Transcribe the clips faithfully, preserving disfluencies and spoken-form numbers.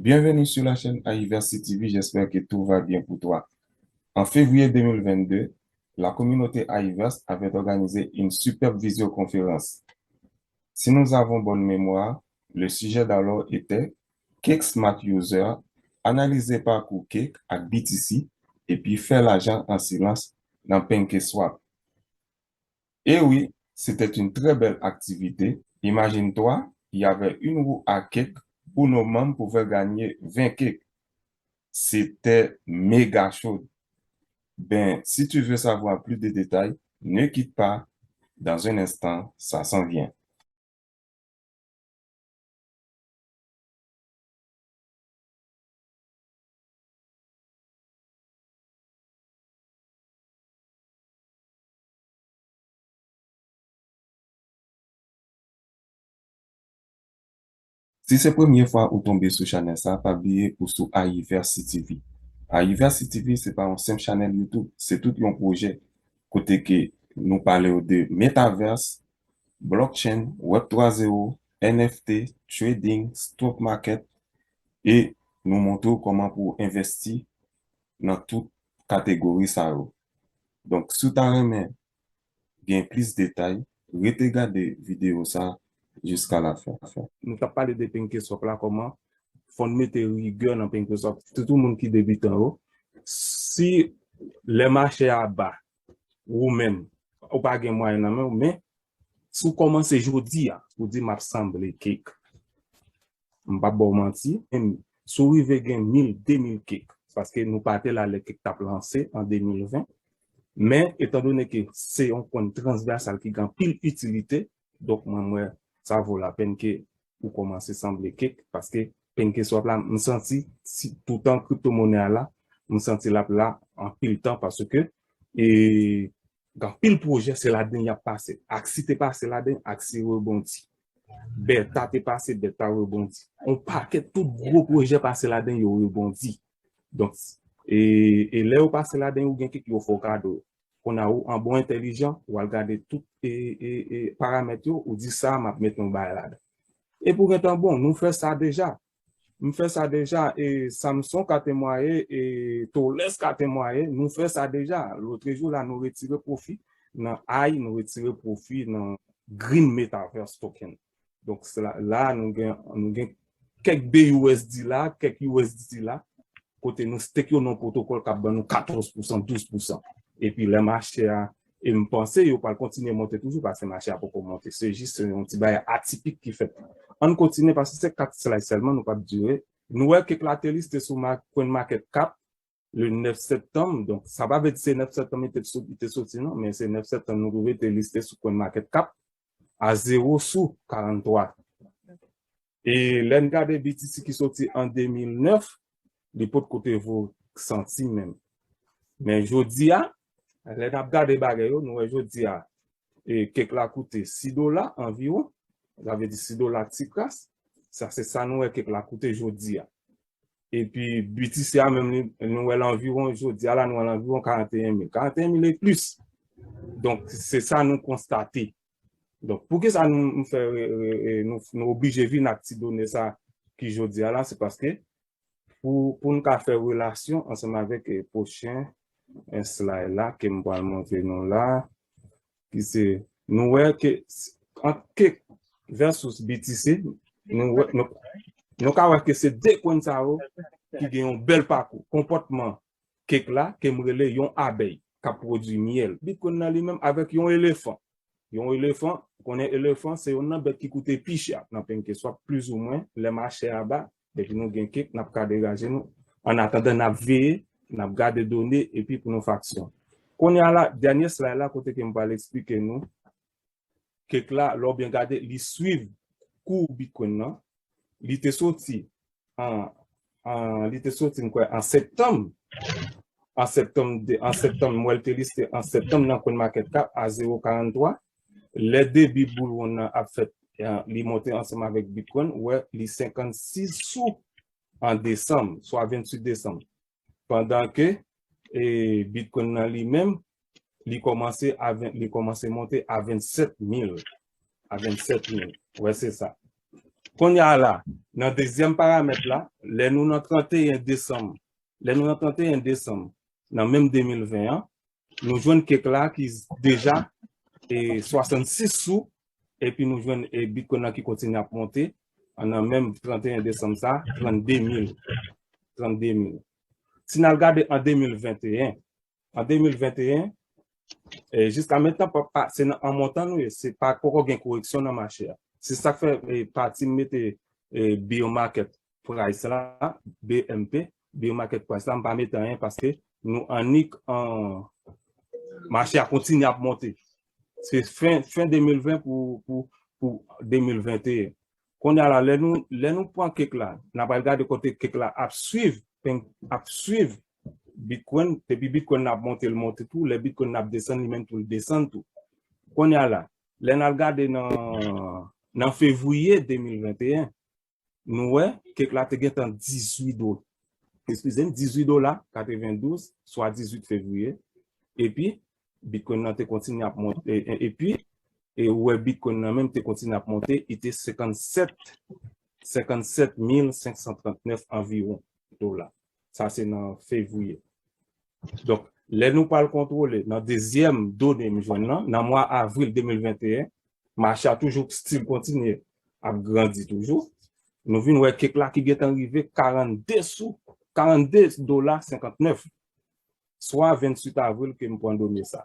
Bienvenue sur la chaîne Ayiverse T V, j'espère que tout va bien pour toi. En février deux mille vingt-deux, la communauté Ayiverse avait organisé une superbe visioconférence. Si nous avons bonne mémoire, le sujet d'alors était Cake Smart User, analize pakou Cake ak B T C, epi fè lajan an silans nan PancakeSwap. Et oui, c'était une très belle activité. Imagine-toi, il y avait une roue à cake où nos membres pouvaient gagner vingt cakes. C'était méga chaud. Ben, si tu veux savoir plus de détails, ne quitte pas. Dans un instant, ça s'en vient. Si se premye fwa ou tonbe sou chanèl sa, pa bliye ou sou Ayiverse T V. Ayiverse T V se pa yon senp chanèl YouTube, se tout yon pwojè kote ke nou pale w de metaverse, blockchain, web twa zewo, N F T, trading, stock market, e nou montre w kòman pou w envesti nan tout kategori sa yo. Donk, si w ta renmen gen plis detay, rete gade videyo sa jiska lafen. Nou t ap pale de PancakeSwap la, kòman fò n mete rigè nan PancakeSwap, sitou moun ki debitan yo. Si lè mache a ba, ou menm, ou pa gen mwayen nan men w, men si w kòmanse jodi a, ou di, "M ap sanble cake." M p ap ba w manti, menm si w rive gen mil, de mil cake, paske nou pa te la lè cake t ap lanse an de mil ven, men etandone ke se yon kwenn transvèsal ki gen anpil itilite, donk mwen, m wè sa vo lapèn ke ou kòmanse sanble cake, paske PancakeSwap la, m santi, si, toutan kriptomonè a la, m santi l ap la anpil tan, paske, e, gen anpil pwojè, se ladan y ap pase. Axie te pase ladan, Axie rebondi. Beta te pase, Beta rebondi. On pakèt tout gwo pwojè pase ladan, yo rebondi. Donk, e, e lè yo pase ladan, yo gen kèk yo fè w kado. Kounye a ou an bon entèlijan, ou al gade tout, e, e, e, paramèt yo, ou di, "Sa, m ap met yon bagay ladan." Epi w gentan bon, nou fè sa deja. M fè sa deja, e Samson ka temwaye, e Toles ka temwaye, nou fè sa deja. Lotrejou la, nou retire pwofi nan I, nou retire pwofi nan Green Metaverse Token. Donk, se la, la, nou gen, nou gen kèk B U S D la, kèk U S D T la, kote nou stake yo nan pwotokòl k ap ban nou katòz pousan, douz pousan. Epi lè mache a, e m panse yo pral kontinye monte toujou, paske mache a poko monte. Se jis yon ti bagay atipik ki fèt. Ann kontinye, paske se kat slide sèlman, nou p ap dire. Nou wè cake la te liste sou ma-, CoinMarketCap le nèf septanm. Donk, sa pa vle di se nèf septanm li te sot-, li te soti, non, men se nèf septanm nou twouve te liste sou CoinMarketCap a zewo sou karanntwa. E lè n gade B T C ki soti an de mil nèf, li potko te vo santim menm. Men jodi a, lè n ap gade bagay yo, nou wè jodi a, e cake la koute sis dola anviwon, sa vle di sis dola ti kras, sa se sa nou wè cake la koute jodi a. Epi B T C a menm, li, nou wè l anviwon, jodi a la, nou wè l anviwon karanteyen mil. Karanteyen mil e plis. Donk, se sa nou konstate. Donk, poukisa nou, nou fè, e, e, e, nou, nou oblije vin ak ti done sa ki jodi a la, se paske pou, pou n ka fè relasyon ansanm avèk, e, pwochen, e, slide la ke m pral montre nou la, ki se, nou wè ke s-, ant cake versus B T C, nou wè, nou, nou ka wè ke se de coin sa yo ki gen yon bèl pakou. Konpòtman cake la, ke m rele yon abèy k ap pwodui myèl. Bitcoin nan li menm avèk yon elefan. Yon elefan, ou konnen elefan, se youn nan bèt ki koute pi chè nan PancakeSwap, plizoumwen, lè mache a ba, depi nou gen cake, n ap ka degaje nou. Annatandan, n ap veye, n ap gade done, epi pou nou fè aksyon. Kounye a la, dènye slide la, kote ke m pral eksplike nou, cake la, lè w byen gade, li swiv kou Bitcoin nan. Li te soti an, an, li te soti, m kwè, an septanm. An septanm, de, an septanm, m wè l te liste an septanm nan CoinMarketCap a zewo karanntwa. Lè debi bull run nan ap fèt, e, li monte ansanm avèk Bitcoin, ou wè, li senkannsis sou an desanm, swa venntuit desanm. Pandan ke, e, Bitcoin nan li menm, li kòmanse a ven, li kòmanse monte a vennsèt mil. A vennsèt mil. Wè, se sa. Kounye a la, nan dezyèm paramèt la, lè nou nan trannteyen desanm, lè nou nan trannteyen desanm, nan menm de mil ven an, nou jwenn kek la ki deja e swasannsis sou, epi nou jwenn e Bitcoin nan ki kontinye ap monte, nan menm trannteyen desanm sa, trannde mil. Trannde mil. Si n al gade an de mil venteyen, an de mil venteyen, e jiska mentnan, pa, pa, se nan an montan nou ye, se pa poko gen koreksyon nan mache a. Se sa k fè e, pati m mete e, bear market price la, B M P, bear market price la, m pa mete anyen paske nou annik an mache a kontinye ap monte. Se fen, fen de mil ven pou, pou, pou de mil venteyen. Kounye a la, lè nou, lè nou pran kek la, n a pral gade kote kek la ap swiv, pen, ap swiv Bitcoin, depi Bitcoin ap monte, l monte tou, lè Bitcoin ap desann, li menm tou, l desann tou. Kounye a la, lè n al gade nan, nan fevriye de mil venteyen, nou wè, kek la te gentan dizuit dola. Eskize m, dizuit dola katrevendouz, swa dizuit fevriye. Epi, Bitcoin nan te kontinye ap monte. E, e, epi, e ou wè Bitcoin nan menm te kontinye ap monte, li te senkannsèt, senkannsèt mil senk san trannèf anviwon dola. Sa se nan fevriye. Donk, lè nou pral kontwole nan dezyèm done m jwenn nan, nan mwa avril de mil venteyen, mache a toujou still kontinye ap grandi toujou. Nou vin wè kek la ki gentan rive karannde sou, karannde dola senkantnèf, swa venntuit avril ke m pran done sa.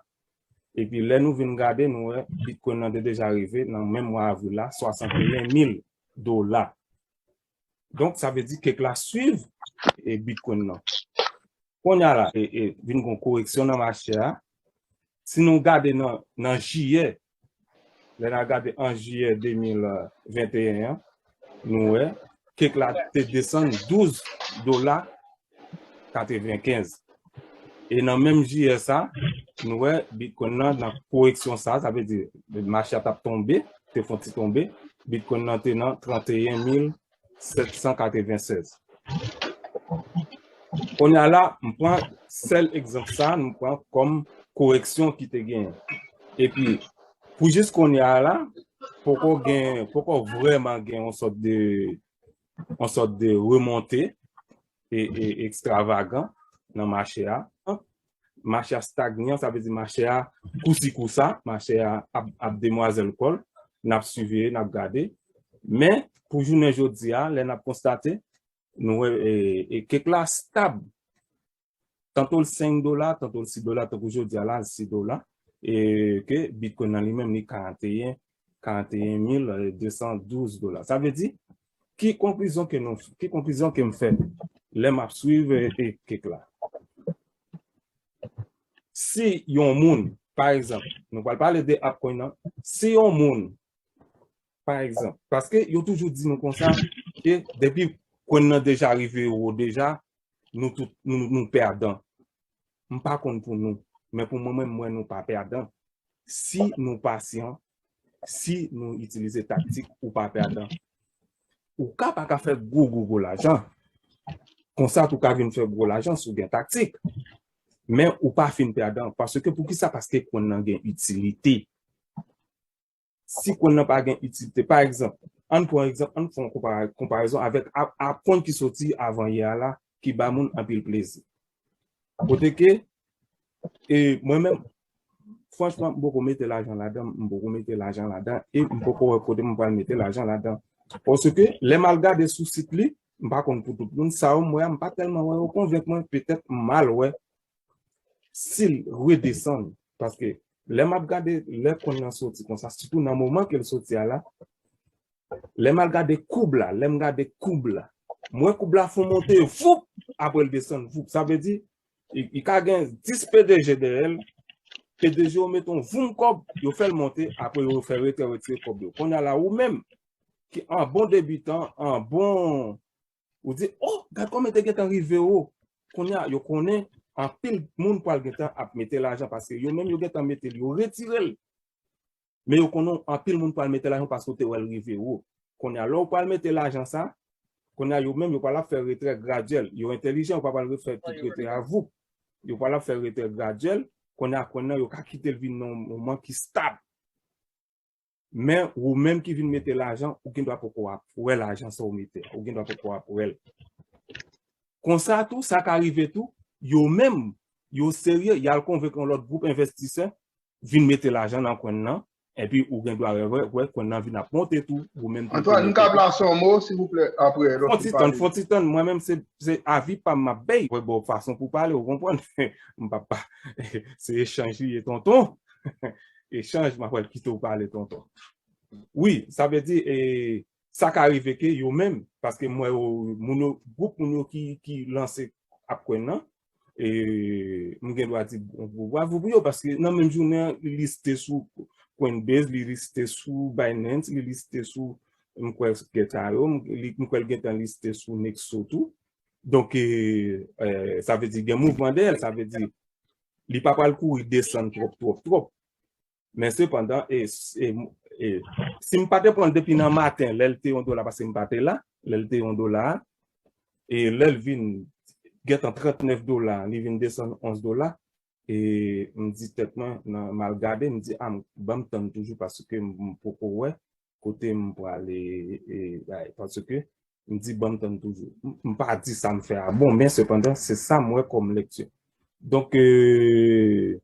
Epi lè nou vin gade, nou wè Bitcoin nan te deja rive nan menm mwa avril la, swasanteyen mil dola. Donk, sa vle di kek la swiv e Bitcoin nan. Kounye a la, e, e, vin gon koreksyon nan mache a. Si nou gade nan, nan jiyè, lè n a gade an jiyè de mil venteyen an, nou wè, kek la te desann douz dola katrevenkenz. E nan menm jiyè sa, nou wè Bitcoin nan, nan koreksyon sa, sa vle di mache a t ap tonbe, te fè yon ti tonbe, Bitcoin nan te nan trannteyen mil sèt san katrevensèz. Kounye a la, m pran sèl egzanp sa, m pran kòm koreksyon ki te genyen. Epi, pou jis kounye a la, poko gen, poko vrèman gen yon sòt de, yon sòt de remonte e, e ekstravagan nan mache a. Mache a stagnan, sa vle di mache a kousi kousa, mache a ap, ap demwazèl kò l, n ap siveye, n ap gade. Men, pou jounen jodi a, lè n ap konstate, nou wè, e, e kek la stab. Tanto l senk dola, tanto l sis dola, tankou jodi a la, l sis dola. E ke Bitcoin nan li menm, li karanteyen, karanteyen mil de san douz dola. Sa vle di, ki konklizyon ke nou, ki konklizyon ke m fè lè m ap swiv, e, e kek la? Si yon moun, pa egzanp, nou pral pale de altcoin nan, si yon moun, pa egzanp, paske yo toujou di nou konsa, ke depi coin nan deja rive wo deja, nou tout, nou, nou pèdan. M pa konn pou nou, men pou mwen, mwen, m wè nou pa pèdan. Si nou pasyan, si nou itilize taktik, ou pa pèdan. Ou ka pa ka fè gwo, gwo, gwo lajan. Konsa tou ka vin fè gwo lajan si w gen taktik. Men ou pa fin pèdan. Paske poukisa? Paske coin nan gen itilite. Si coin nan pa gen itilite, pa egzanp, ann pran egzanp, ann fè yon konpara-, konparezon avèk a, a coin ki soti avan yè a la, ki ba moun anpil plezi. Kote ke, e, mwen menm, franchman, m poko mete lajan ladan, m poko mete lajan ladan, e m poko wè kote m pral mete lajan ladan. Paske, lè m al gade sou sit li, m pa konn pou tout moun, sa yo m wè a, m pa tèlman wè yo konvenk mwen, petèt m mal wè si l redesann. Paske, lè m ap gade, lè coin nan soti konsa, sitou nan moman ke l soti a la, lè m al gade koub la, lè m gade koub la, m wè koub la fon monte, voup, apre l desann, voup. Sa vle di, li, li ka gen dis P D G dèyè l, P D G yo mete yon voum kòb, yo fè l monte, apre yo fè retrè, retire kòb yo. Kounye a la, ou menm, ki an bon debitan, an bon, ou di, oh, gad kòman te gentan rive wo. Kounye a, yo konnen, anpil moun pral gentan ap mete lajan, paske yo menm yo gentan mete l, yo retire l. Men yo konnen anpil moun pral mete lajan paske w te wè l rive wo. Kounye a, lè w pral mete lajan sa, kounye a, yo menm, yo pral ap fè retrè gradyèl. Yo entèlijan, yo pa pral refè tout retrè a voup. Yo pral ap fè retrè gradyèl. Kounye a, coin nan, yo ka kite l vin nan yon moman ki stab. Men ou menm ki vin mete lajan, ou gen dwa poko ap wè lajan sa w mete a. Ou gen dwa poko ap wè l. Konsa tou, sa ka rive tou, yo menm, yo serye, y al konvenk yon lòt gwoup envestisè, vin mete lajan nan kwenn nan, epi ou gen dwa wè, wè, wè kwenn nan vin ap monte tou, ou menm tou Antoine, m ka pase yon mo, silvouplè, apre, lòt Fon ti tann, fon ti tann, mwen menm se, se avi pa m m ap bay. Mwen ba w fason pou pale, ou konprann? M pa, pa, se echanj li ye, tonton. Echanj, m ap pral kite w pale, tonton. Wi, sa vle di, e, sa ka rive ke yo menm, paske mwen, yo, moun yo, gwoup moun yo ki, ki lanse ap kwenn nan, e, m gen dwa di bon, bon, bravo pou yo, paske nan menm jounen an, li liste sou Coinbase, li liste sou Binance, li liste sou, m kwè, Getario, m, li, m kwè l gentan liste sou Nexo tou. Donk, e, e, sa vle di gen mouvman dèyè l, sa vle di li pa pral kouri desann twòp, twòp, twòp. Men sepandan, e, e, e, si m pa te pran l depi nan maten, lè l te yon dola, paske m pa te la, lè l te yon dola, e lè l vin gentan trannèf dola, li vin desann onz dola, e m di tèt mwen, nan, m al gade, m di, a, m, ban m tann toujou, paske m, m poko wè kote m prale, e, bay, paske m di, ban m tann toujou. M, m pa di sa m fè a bon, men sepandan, se sa m wè kòm lekti. Donk, e,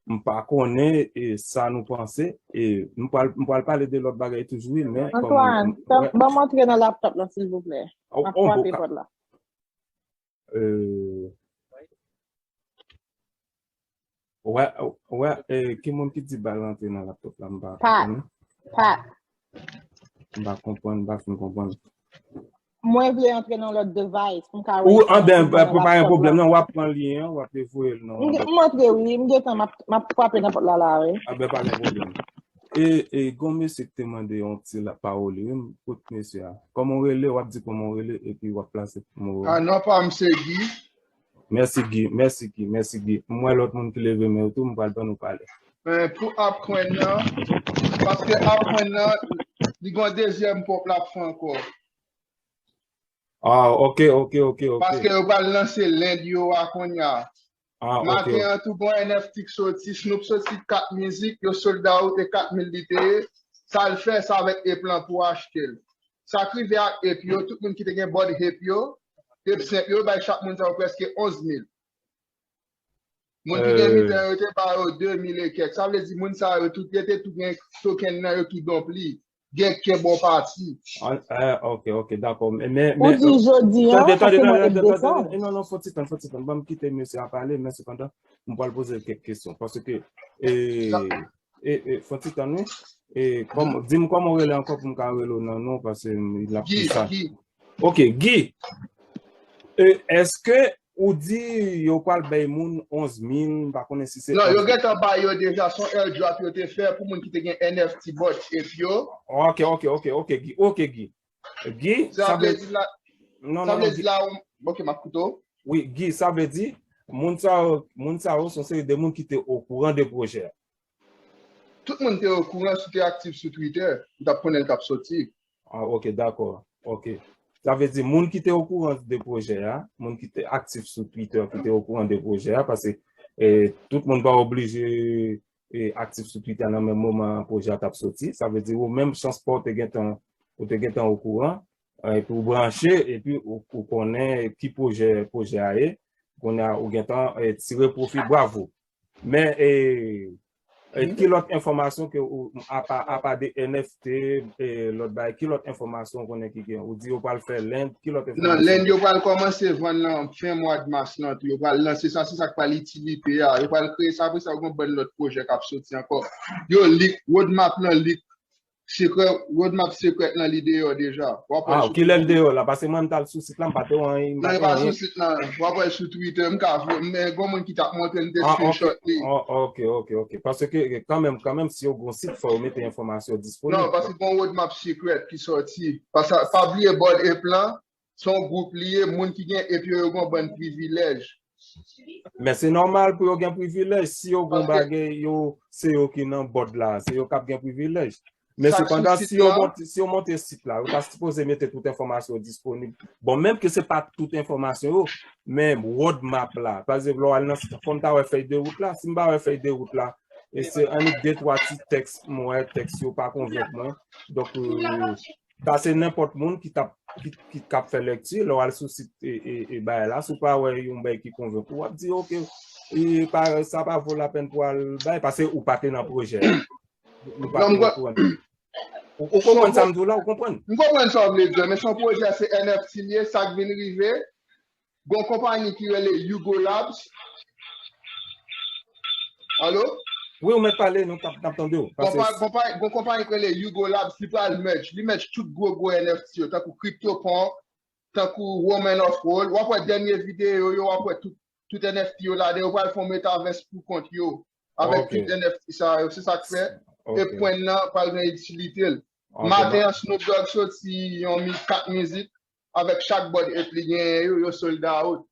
m pa konnen, e, sa nou panse, e, m pral, m pral pale de lòt bagay toujou, wi, men kòm Antoine, ban m antre nan laptop la, silvouplè. M ap frape pòt la. Euh, wè, wè, eh, ki moun ki di ba l rantre nan laptop la, m pa Pat, konprann. Pat. M pa konprann, m pa fin konprann. Mwen vle antre nan lòt device pou m ka Ou, anben, pa, pa gen pwoblèm, non, w ap pran lyen an, w ap voye l nan. M, m antre, wi, m gentan, m ap, m ap frape nan pòt la, la, wi. Anben, pa gen pwoblèm. E, e, gon mesye ki te mande yon ti la pawòl, wi, m kout mesye a. Kòman w rele, w ap di kòman w rele, epi w ap plase mo. Ah, non pa m se Guy. Mèsi Guy, mèsi Guy, mèsi Guy. M wè lòt moun ki leve men yo tou, m pral ban nou pale. Men pou Apprend nan, paske Apprend nan, li gon dezyèm pòp l ap fè ankò. Ah, ok, ok, ok, ok. Paske yo pral lanse Lend yo a kounye a. Ah, ok. Maten an tou gon N F T k soti, Snoop soti kat mizik, yo sold out e kat mil li te ye. Sa l fè, sa avèk app lan pou achte l. Sa k rive ak app yo, tout moun ki te gen Bored Ape yo, app senp yo, bay chak moun sa yo prèske onz mil. Moun ki gen Euh, mitan yo te ba yo de mil e kèk. Sa vle di moun sa yo tout rete tou gen token nan yo tou donpli. Gen ke bon pati. Ah, ah, ok, ok, dakò. Men, men, Ou men, di jodi an, tande, tande, paske mwen tande, tande, desann. Tande. Non, non, fò ti tan, fò ti tan. Ban m kite mesye a pale, men sepandan, m pral poze l kèk kesyon. Paske, e, e, e, fò ti tan, wi. E, kòm, di m kòman w rele ankò pou m ka rele w nan non, paske m, l ap Guy, pli sa. Guy. Ok, Guy. E, èske ou di yo pral bay moun onz mil, m pa konnen si se Non, yo onz mil. Gentan bay yo deja, se yon airdrop yo te fè pou moun ki te gen N F T Bored Ape yo. Ok, ok, ok, ok, Guy, ok, Guy. Guy, sa vle di la, non, sa non, vle non, di la, ok, m ap koute w. Wi, Guy, sa vle di, moun sa yo, moun sa yo se yon seri de moun ki te okouran de pwojè a. Tout moun te okouran si w te aktif sou Twitter, ou t ap konnen l t ap soti. Ah, ok, dakò. Ok. Sa vle di, moun ki te okouran de pwojè a, moun ki te aktif sou Twitter, ki te okouran de pwojè a, paske, eh, tout moun pa oblije, eh, aktif sou Twitter nan menm moman pwojè a t ap soti. Sa vle di, ou menm chans pa w te gentan, ou te gentan okouran, eh, epi w branche, epi ou, ou konnen ki pwojè, pwojè a ye. Kounye a, ou gentan, eh, tire pwofi, bravo. Men, e, e, ki lòt enfòmasyon ke ou, apa, apa de N F T, e, lòt bagay, ki lòt enfòmasyon ou konnen ki gen? Ou di yo pral fè Lend, ki lòt Non, enfòmasyon? Lend yo pral kòmanse vann nan fen mwa mas lan tou. Yo pral lanse sa, se sa k pral itilite a. Yo pral kreye sa, apre sa, yo gen yon bann lòt pwojè k ap soti ankò. Yo leak, roadmap lan leak. Sekrè, roadmap sekrèt lan li deyò deja. W ap wè Ah, sou kilè l Twitter. Deyò la? Paske mwen, m t al sou sit la, m pa te wè anyen, m pa Non, e te pa wè anyen. Sou sit lan. W ap wè sou Twitter, m ka voye, men gon moun ki t ap montre m te Ah, ok. Screenshot li. Oh, ok, ok, ok. Paske, kanmenm, kanmenm, si yo gon sit, fò yo mete enfòmasyon disponib. Non, paske gon roadmap sekrèt ki sòti. Paske, pa bliye Bored Ape lan, se yon gwoup li ye, moun ki gen ape yo, yo gon bann privilèj. Men se nòmal pou yo gen privilèj. Si yo gon Paske bagay, yo, se yo ki nan board la, se yo k ap gen privilèj. Men Sa k sou sepandan, sit si yo la. Monte, si yo monte sit la, yo ta sipoze mete tout enfòmasyon yo disponib. Bon, menm ke se pa tout enfòmasyon yo, men roadmap la. Pa egzanp, lè w al nan sit la, fò m ta wè fèy de wout la. Si m pa wè fèy de wout la, E se annik de twa ti tèks, m wè tèks yo pa konvenk mwen. Donk, e, sa se nenpòt moun ki t ap, ki, ki, k ap fè lèkti, lè w al sou sit, e, e, e bagay la, si w pa wè yon bagay ki konvenk ou, w ap di, "Ok, e, pa, sa pa vo lapèn pou al bay," paske ou pa te nan pwojè a. Nou pa te nan kouran. Ou, ou konprann sa m di w la, ou konprann? M konprann sa w vle di, men se yon pwojè, se N F T l ye, sa k vin rive, gon konpayi ki rele Hugo Labs. Alo? Wi, ou mèt pale, nou t ap, t ap tande w. Gon konpayi ki rele Hugo Labs, li pral merge, li merge tout gwo gwo N F T yo, tankou CryptoPunk, tankou Woman of Gold. W ap wè dènye videyo yo, w ap wè tout, tout N F T yo ladan, yo pral fè yon metaverse pou kont yo. Avèk tout N F T sa yo, se sa k fè. E pwen nan pral gen itilite l. Maten an, Snoop Dogg soti yon mi-, kat mizik avèk chak bòd ape li genyen yo, yo sold out.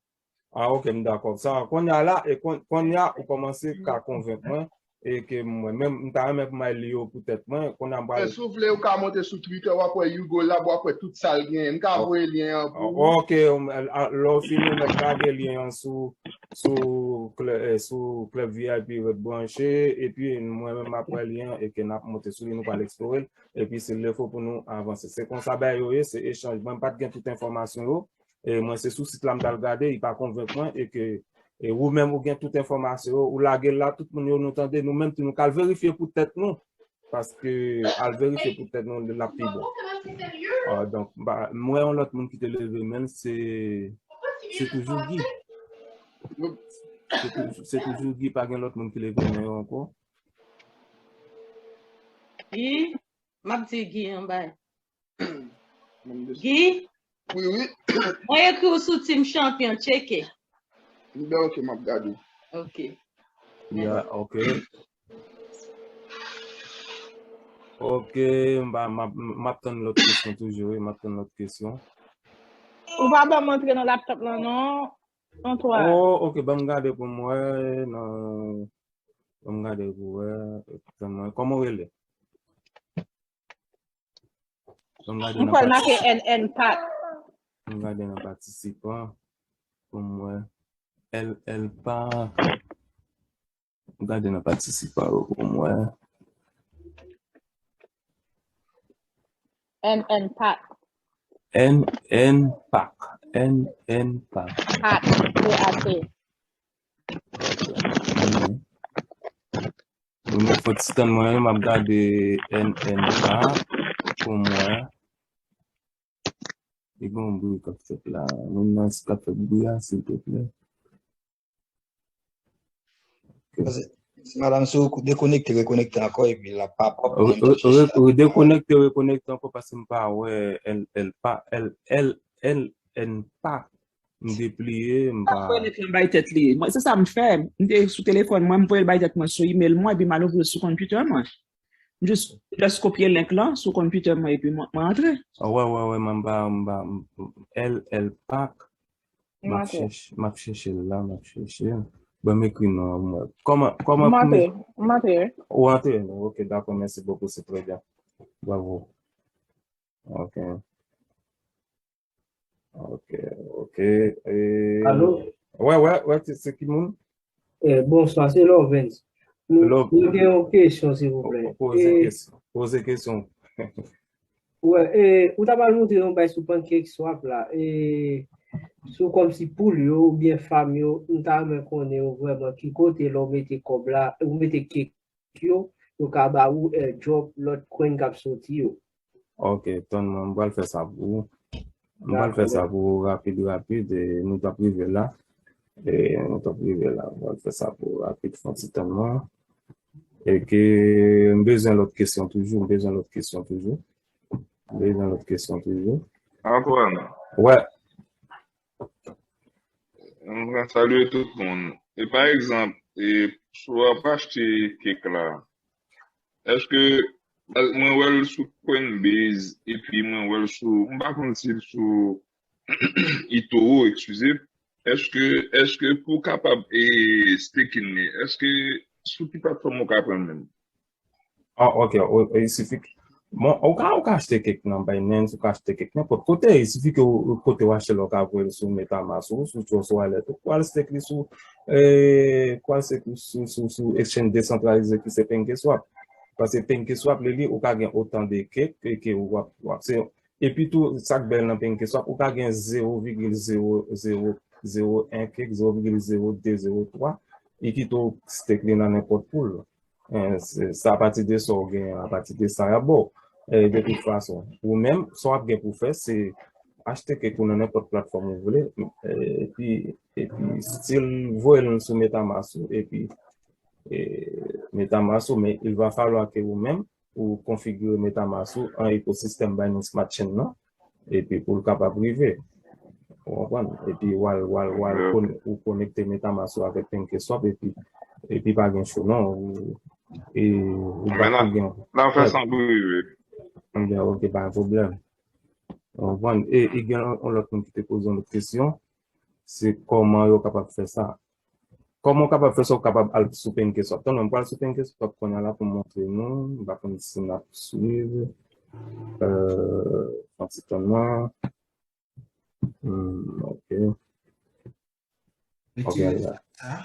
Ah, ok, m dakò. Sa, kounye a la, e kon-, kounye a, ou kòmanse ka konvenk mwen, e ke mwen menm, m ta renmen pou m al li yo pou tèt mwen, kounye a m pral. Si w vle, ou ka monte sou Twitter, w ap wè Hugo Lab, w ap wè tout sa l genyen. M ka voye lyen an pou ou. Ok, lè w fini, ou mèt lage lyen an sou, sou, sou Club V I P Red Branche, epi mwen menm m ap wè lyen an, e ke n ap monte sou li, nou pral eksplore l. Epi si l defo pou nou avanse. Se konsa bagay yo ye, se echanj. Mwen m pa t gen tout enfòmasyon yo. E mwen se sou sit la m t al gade, li pa konvenk mwen, e ke, e ou menm ou gen tout enfòmasyon yo, ou lage l la, tout moun yo nou tande, nou menm tou nou k al verifye pou tèt nou. Paske al verifye pou tèt nou, l ap pi bon. Ah, donk, m wè yon lòt moun ki te leve men l, se, se toujou Guy. Se toujou, se toujou Guy, pa gen lòt moun ki leve men yo ankò. Guy, m ap di Guy yon bagay. Guy? Wi, wi. Mwen ekri w sou Team Champion, tcheke. Ben, ok, m ap gade. Ok. Ya, ok. Ok, m ap, m ap, m ap tann lòt kesyon toujou, wi, m ap tann lòt kesyon. Ou pa ban m antre nan laptop lan, non, Antoine? Oh, ok, ban m gade pou m wè, nan, ban m gade pou wè, tann mwen. Kòman w rele? M kwè l make N N Pac. M gade nan patisipan pou m wè. L L Pac. M gade nan patisipan yo pou m wè. N N Pac. N N Pac. N N Pac. Pac. P A C. Bon, nou fè ti tann mwen, m ap gade N N Pac pou m wè. Li gen yon bri k ap fèt la. Moun nan k ap fè bri a, silvouplè. Ok. Madanm, si w dekonekte, rekonekte ankò, epi l ap pa pòp. Re-, re-, re-, dekonekte, rekonekte ankò, paske m pa wè L, L pa, L, L, L N Pac. M depliye, m pa. Mwen, se sa m fè. M te sou telefòn mwen, m voye l bay tèt mwen sou email mwen, epi m al ouvri l sou kont Twitter mwen. M jis, just kopye link lan sou kont Twitter mwen, epi mwen, mwen antre. Ah, wè, wè, wè, m pa, m pa, m, L L Pac. M ap chèche, m ap chèche l la, m ap chèche l. Bon, m ekri non an mwen. Kòman, kòman pou m. M antre, wi. Ou antre, non? Ok, dakò, mèsi bokou, se trè byen. Bravo. Ok. Ok, ok. E, alo? Wè, wè, wè, se, se ki moun? E, bonswa, se Lovens. Nou, nou gen yon kesyon, silvouplè. Poze kesyon. Poze kesyon. Wè, e, ou ta pral montre yon bay sou Pancake Swap la. E, sou kòmsi poul yo oubyen fam yo, m ta renmen konnen yo vrèman ki kote lè w mete kòb la, ou mete cake yo, yo ka ba ou airdrop lòt coin k ap soti yo. Ok, tann mwen, m pral fè sa pou ou. M pral fè sa pou ou rapid, rapid, e nou t ap rive la. E nou t ap rive la, m pral fè sa pou ou rapid, fè yon ti tann mwen. E ke m bezwen lòt kesyon toujou, m bezwen lòt kesyon toujou. M bezwen lòt kesyon toujou. Antoine. Wè. Mwen salye tout moun. E pa egzanp, e, si w ap achte cake la, èske, mwen wè l sou Coinbase, epi mwen wè l sou, m pa konn si l sou eToro, eskize. Èske, èske pou w kapab, e, staking li, èske sou ki platfòm ou ka pran l menm? Ah, ok, o, o, il suffit que, Bon, ou ka, ou ka achte cake nan Binance, ou ka achte cake nenpòt kote. Il suffit ke w, kote w achte l, ou ka voye l sou Metamask ou, sou Trust Wallet ou. Ou al stake li sou, eh, ou al stake li sou, sou, sou exchange desantralize ki se PancakeSwap. Paske PancakeSwap, li, li, ou ka gen otan de cake ke, ke w ap, w ap, se, epi tou, sa k bèl nan PancakeSwap, ou ka gen zewo vigil zewo zewo zewo en cake, zewo vigil zewo de, zewo twa, e kite w stake li nan nenpòt pool. Eh, se, se apati de sa w genyen, apati de sa y ap ba w. Eh, de tout fason, ou menm, sa w ap gen pou fè, se achte cake ou nan nenpòt platfòm ou vle, eh, epi, epi still voye l sou Metamask ou, epi, eh, Metamask ou, men il va falloir que ou menm, ou konfigire Metamask ou an ekosistèm Binance Smart Chain nan, epi pou l kapab rive. Ou konprann? Epi w al, w al, w al, ok, ok, kon-, ou konekte Metamask ou avèk PancakeSwap, epi, epi pa gen cho non, ou, e, ou pa gen. N ap fè sa pou rive. Ebyen, ok, pa gen pwoblèm. Ou konprann? E, e gen yon, yon lòt moun ki te poze yon lòt kesyon, se kòman yo kapab fè sa. Kòman w kapab fè sa, w kapab al sou PancakeSwap. Tann, mwen pral sou PancakeSwap kounye a la pou m montre nou. M pa konn si n ap swiv. Euh, yon ti tann non. Hmm, ok. Ok, retire la. Sa.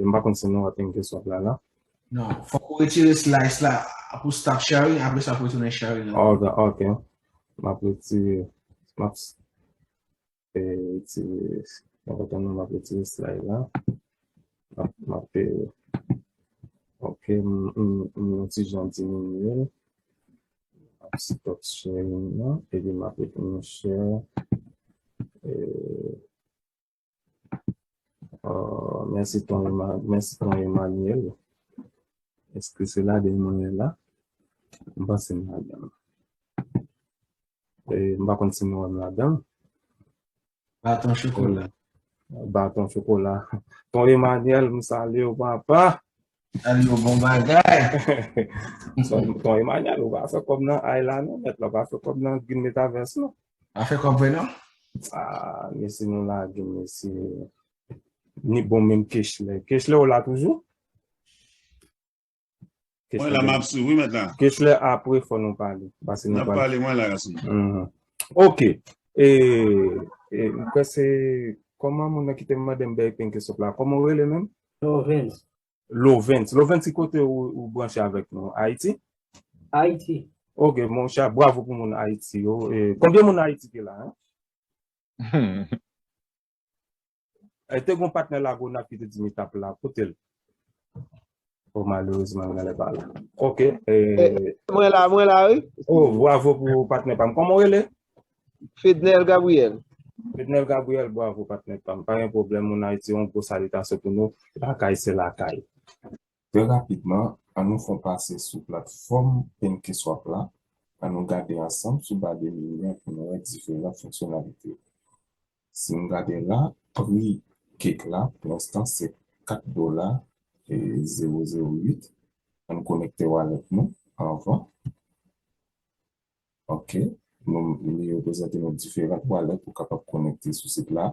M pa konn si nou wè PancakeSwap la, la. Non, fòk ou retire slice la pou stop sharing, apre sa pou retounen sharing la. Ok, ok. M ap retire, m ap s-, e, retire, m ap retire slide la. M ap, m ap, e, ok, m, m, m yon ti jan diminye l. M ap stop sharing nan, epi m ap retounen share. E, Euh, mèsi ton Emma-, mèsi ton Emmanuel. Èske se ladan mwen ye la? M panse m ladan. E, m pa konn si nou wè m ladan. Baton chokola. Baton chokola. Ton Emmanuel, m salye w, papa. Salye w, bon bagay. Ton, ton Emmanuel, ou pa fè kòb nan ay la, non, mèt la, ou pa fè kòb nan Green Metaverse, non. Pa fè kòb vre, non? Ah, mesye, nou lage, mesye. Ni bon, menm Kechlè. Kechlè, ou la toujou? Mwen la, m ap swiv, wi, mèt la. Kechlè, apre, fò nou pale. Pase nou pale. N ap pale, mwen la, gason. Mhm. Ok. E, e, m kwè se, kòman moun nan ki te mande m bèy PancakeSwap la? Kòman w rele menm? Lovens. Lovens, Lovens, ki kote ou, ou branche avèk nou? Ayiti? Ayiti. Ok, monchè, bravo pou moun Ayiti yo. E, konbyen moun Ayiti ki la, hein? E, te gon patnè Lagonav ki te di m li t ap la. Kote l? Oh, malerezman, l genlè pa la. Ok. E, e, mwen la, mwen la, wi. Oh, bravo pou patnè pa m. Kòman w rele? Fednel Gabriel. Fednel Gabriel, bravo, patnè pa m. Pa gen pwoblèm, moun Ayiti, yon gwo salitasyon pou nou. Lakay se lakay. Trè rapidman, ann nou fè yon pase sou platfòm PancakeSwap la. Ann nou gade ansanm sou ba de meni an pou nou wè diferan fonksyonalite yo. Si nou gade la, pri cake la, pou lenstan, se kat dola e zewo zewo uit. Ann konekte wallet nou anvan. Ok. Nou, li reprezante nou diferan wallet ou kapab konekte sou sit la.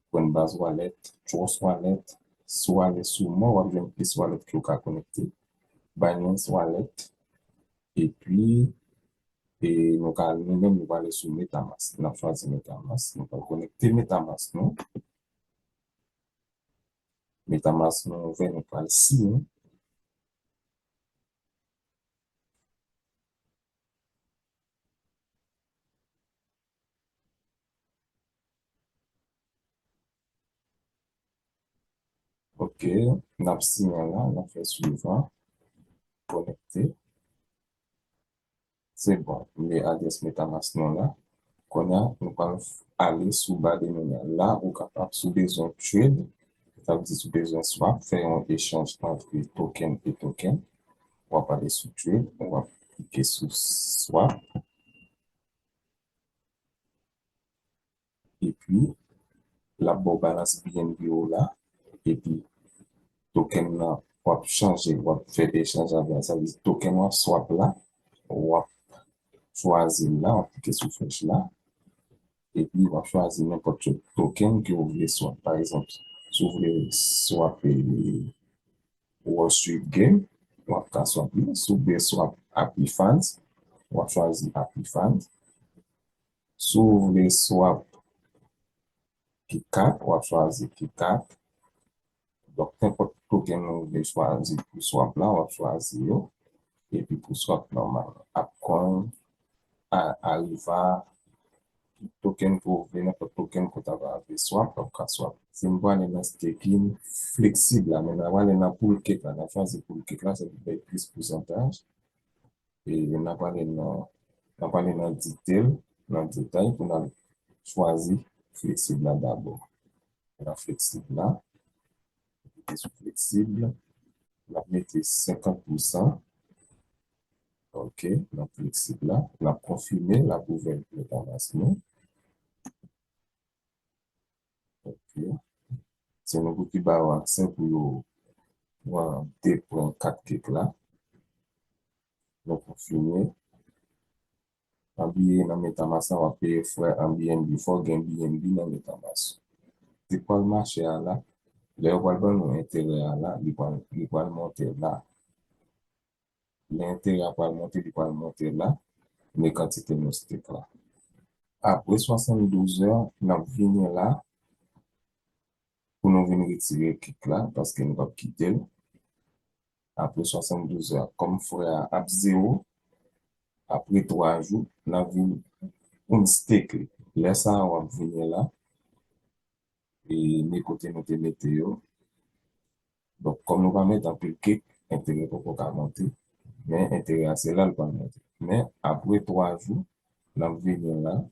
Coinbase Wallet, Trust Wallet. Si w ale sou mò, w ap jwenn plis wallet ke w ka konekte. Binance Wallet. Epi, e nou ka, nou menm, nou prale sou Metamask. N ap chwazi Metamask. Nou pral konekte Metamask nou. Metamask nou ouvè, nou pral siyen. Ok, n ap siyen la, n ap fè swivan. Konekte. Se bon, m met adrès Metamask nou la. Kounye a, nou pral ale sou ba de meni an. La, ou kapab, si w bezwen trade, sa vle di si w bezwen swap, fè yon echanj ant token e token, w ap ale sou trade, w ap klike sou swap. Epi, l ap ba w balans B N B ou la. Epi, token nan, w ap chanje, w ap fè echanj avè l. Sa vle di token w ap swap la, w ap chwazi l la, w ap klike sou flèch la. Epi, w ap chwazi nenpòt yon token ke w vle swap. Pa egzanp, si w vle swap, e, Wall Street Game, w ap ka swap li. Si w vle swap Happy Fans, w ap chwazi Apifan. Si w vle swap Kit Kat, w ap chwazi Kit Kat. Donk, nenpòt token ou vle chwazi pou swap la, w ap chwazi yo. Epi pou swap nòmal, Apcoin, a, Ariva, token ke w vle, nenpòt token ke w ta vle swap, w ap ka swap. Si n prale nan staking fleksib la, men n a prale nan pool cake la, n a chwazi pool cake la, se pou bay plis pousantaj. E n a prale nan, n a prale nan detail, nan detay pou n al chwazi fleksib la dabò. Nan fleksib la, klike sou fleksib, n ap mete senkant pousan. Ok, nan fleksib la, n ap konfime, l ap ouvè MetaMask nou. Ok. Se nou pou ki ba yo aksè pou yo pran de pwen kat cake la. Nou konfime. Anbiye nan MetaMask la, w ap peye frè an B N B. Fò w gen B N B nan MetaMask. Li pral mache a la. Lè yo pral ban nou enterè a la, li pral, li pral monte la. Lè enterè a pral monte, li pral monte la, men kantite nou stake la. Apre swasanndouz è, n ap vini la pou nou vin retire cake la, paske nou p ap kite l. Apre swasanndouz è, kòm frè a ap zewo, apre twa jou, n ap vin unstake li. Lè sa a, w ap vini la, e men kote nou te mete yo. Donk, kòm nou pa mete anpil cake, enterè poko ka monte, men enterè a se la l pral monte. Men apre twa jou, n ap vini la,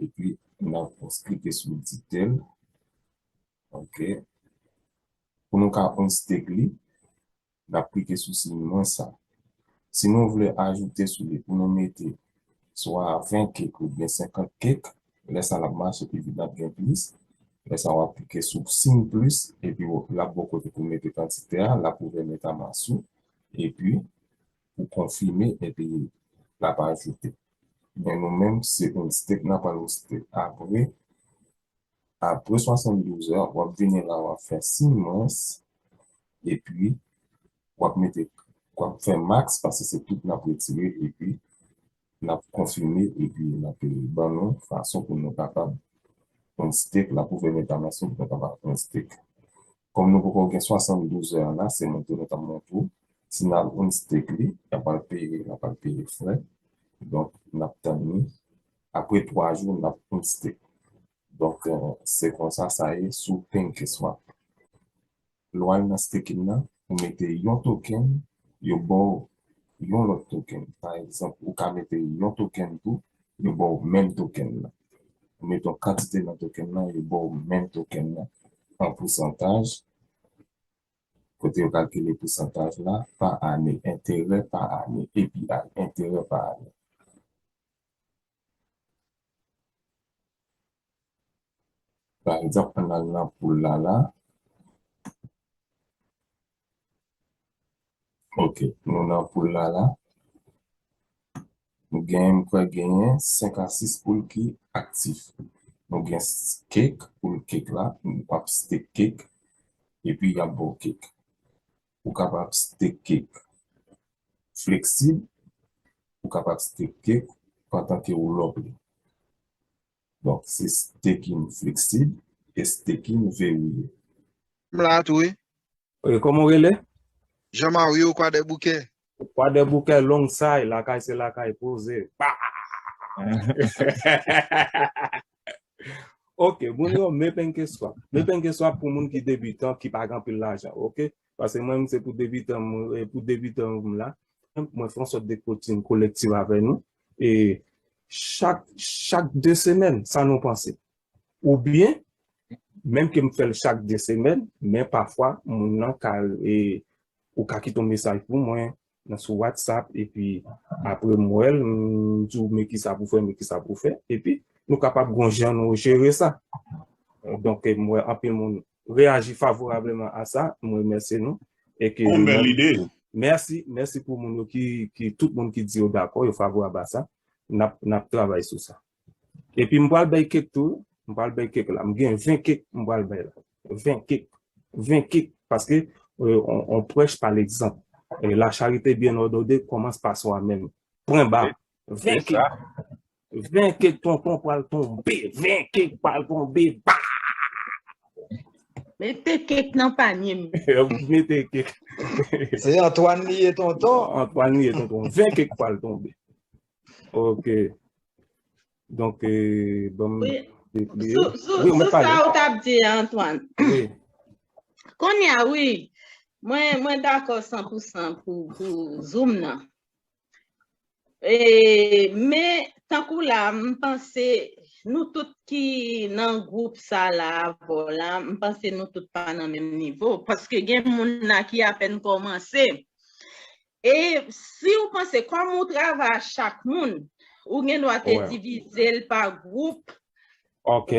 epi n ap klike sou detail. Ok. Pou nou ka unstake li, n ap klike sou siy mwens sa. Si nou vle ajoute sou li pou nou mete swa ven cake oubyen senkant cake, lè sa l ap mache pi vit, n ap gen plis. Lè sa w ap klike sou siy plis, epi w, l ap ba w kote pou mete kantite a, l ap ouvè MetaMask ou, epi ou konfime, epi l ap ajoute. Men nou menm, se unstake n ap pral unstake. Apre, apre swasanndouz è, w ap vini la, w ap fè siy mwens, epi w ap mete, w ap fè max, paske se tout n ap retire, epi n ap konfime, epi n ap ban nou fason pou nou kapab unstake, l ap ouvè MetaMask pou nou kapab unstake. Kòm nou poko gen swasanndouz è la, se montre nou t ap montre w. Si n al unstake li, l ap al peye, l ap al peye frè. Donk, n ap tann li. Apre twa jou, n ap unstake. Donk, eh, se konsa sa ye sou PancakeSwap. Lè w al nan staking nan, ou mete yon token, yo ba w yon lòt token. Pa egzanp, ou ka mete yon token tou, yo ba w menm token nan. Ou mete yon kantite nan token nan, yo ba w menm token nan an pousantaj. Kote yo kalkile pousantaj la pa ane, enterè pa ane, A P I, enterè pa ane. Pa egzanp, ann al nan pool la la. Ok, nou nan pool la la. Nou genyen, m kwè genyen senk a sis pool ki aktif. Nou gen s-, cake, pool cake la, w ap stake cake, epi y ap ba w cake. Ou kapab stake cake fleksib, ou kapab stake cake antanke ou lòk li. Donk, se staking fleksib e staking veriye. M la tou, wi. E, kòman w rele? Jean Mario Kwadèboukè. Kwadèboukè, long say, lakay se lakay, poze. Ba! Ok, moun yo, men PancakeSwap. Men PancakeSwap pou moun ki debitan, ki pa gen anpil lajan, ok? Paske mwen, se pou debitan, mwen, e pou debitan, mwen la. Mwen fè yon sòt de coaching kolektif avè nou. E chak, chak de semèn, sa nou panse? Oubyen, menm ke m fè l chak de semèn, men pafwa, moun nan ka, e, ou ka kite yon mesaj pou mwen, nan sou WhatsApp, epi apre m wè l, m di w, men kisa pou fè, men kisa pou fè, epi nou kapab gon jan nou jere sa. Donk, e, m wè anpil moun reyaji favorableman a sa, m remèsye nou, e ke yon bèl ide. Mèsi, mèsi pou moun yo ki, ki, tout moun ki di yo dakò, yo favorab a sa, n ap, n ap travay sou sa. Epi m pral bay cake tou, m pral bay cake la. M gen ven cake m pral bay la. Ven cake. Ven cake, paske, e, on, on prêche par l'exemple. E, la charité bien ordonnée commence par soi-même. Pwen ba. Ven kek. Ven kek tonton pral tonbe. Ven kek pral tonbe. Ba! Mete kek nan panye m. Mete kek. Se Antoine li ye tonton. Antoine li ye tonton. Ven kek pral tonbe. Ok. Donk, eh, bon. Wi. Sou sa ou t ap di, Antoine. Kounye a, wi. Mwen, mwen dakò san pou san pou, pou Zoom nan. E, men, tankou la, m panse nou tout ki nan gwoup sa la avè w la, m panse nou tout pa nan menm nivo. Paske gen moun la ki apèn kòmanse. E si w panse, kòm ou travay ak chak moun, ou gen dwa te divize l pa gwoup. Ok.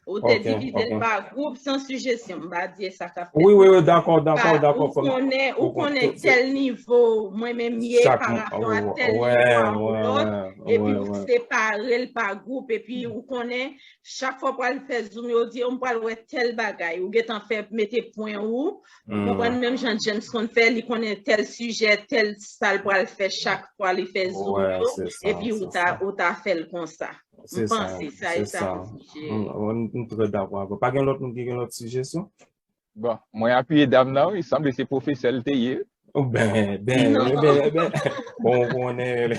Ou te divize l pa gwoup, se yon sijesyon, m pa di e sa k ap fèt. Wi, wi, wi, dakò, dakò, dakò. Ou konnen, ou konnen tèl nivo mwen menm ye pa rapò a tèl nivo a yon lòt, epi ou separe l pa gwoup, epi ou konnen chak fwa w pral fè Zoom, yo di yo m pral wè tèl bagay, ou gentan fè mete pwen ou, ou konprann menm jan James konn fè, li konnen tèl sijè, tèl sa l pral fè chak fwa li fè Zoom yo, epi ou ta, ou ta fè l konsa. M panse sa e sa pou sijè. M trè dakò avè w. Pa gen lòt moun ki gen lòt sijesyon? Bon, mwen apiye dam nan, wi, sanble se pwofesè l te ye. Ben, ben, ben, ben. Bon, konnen.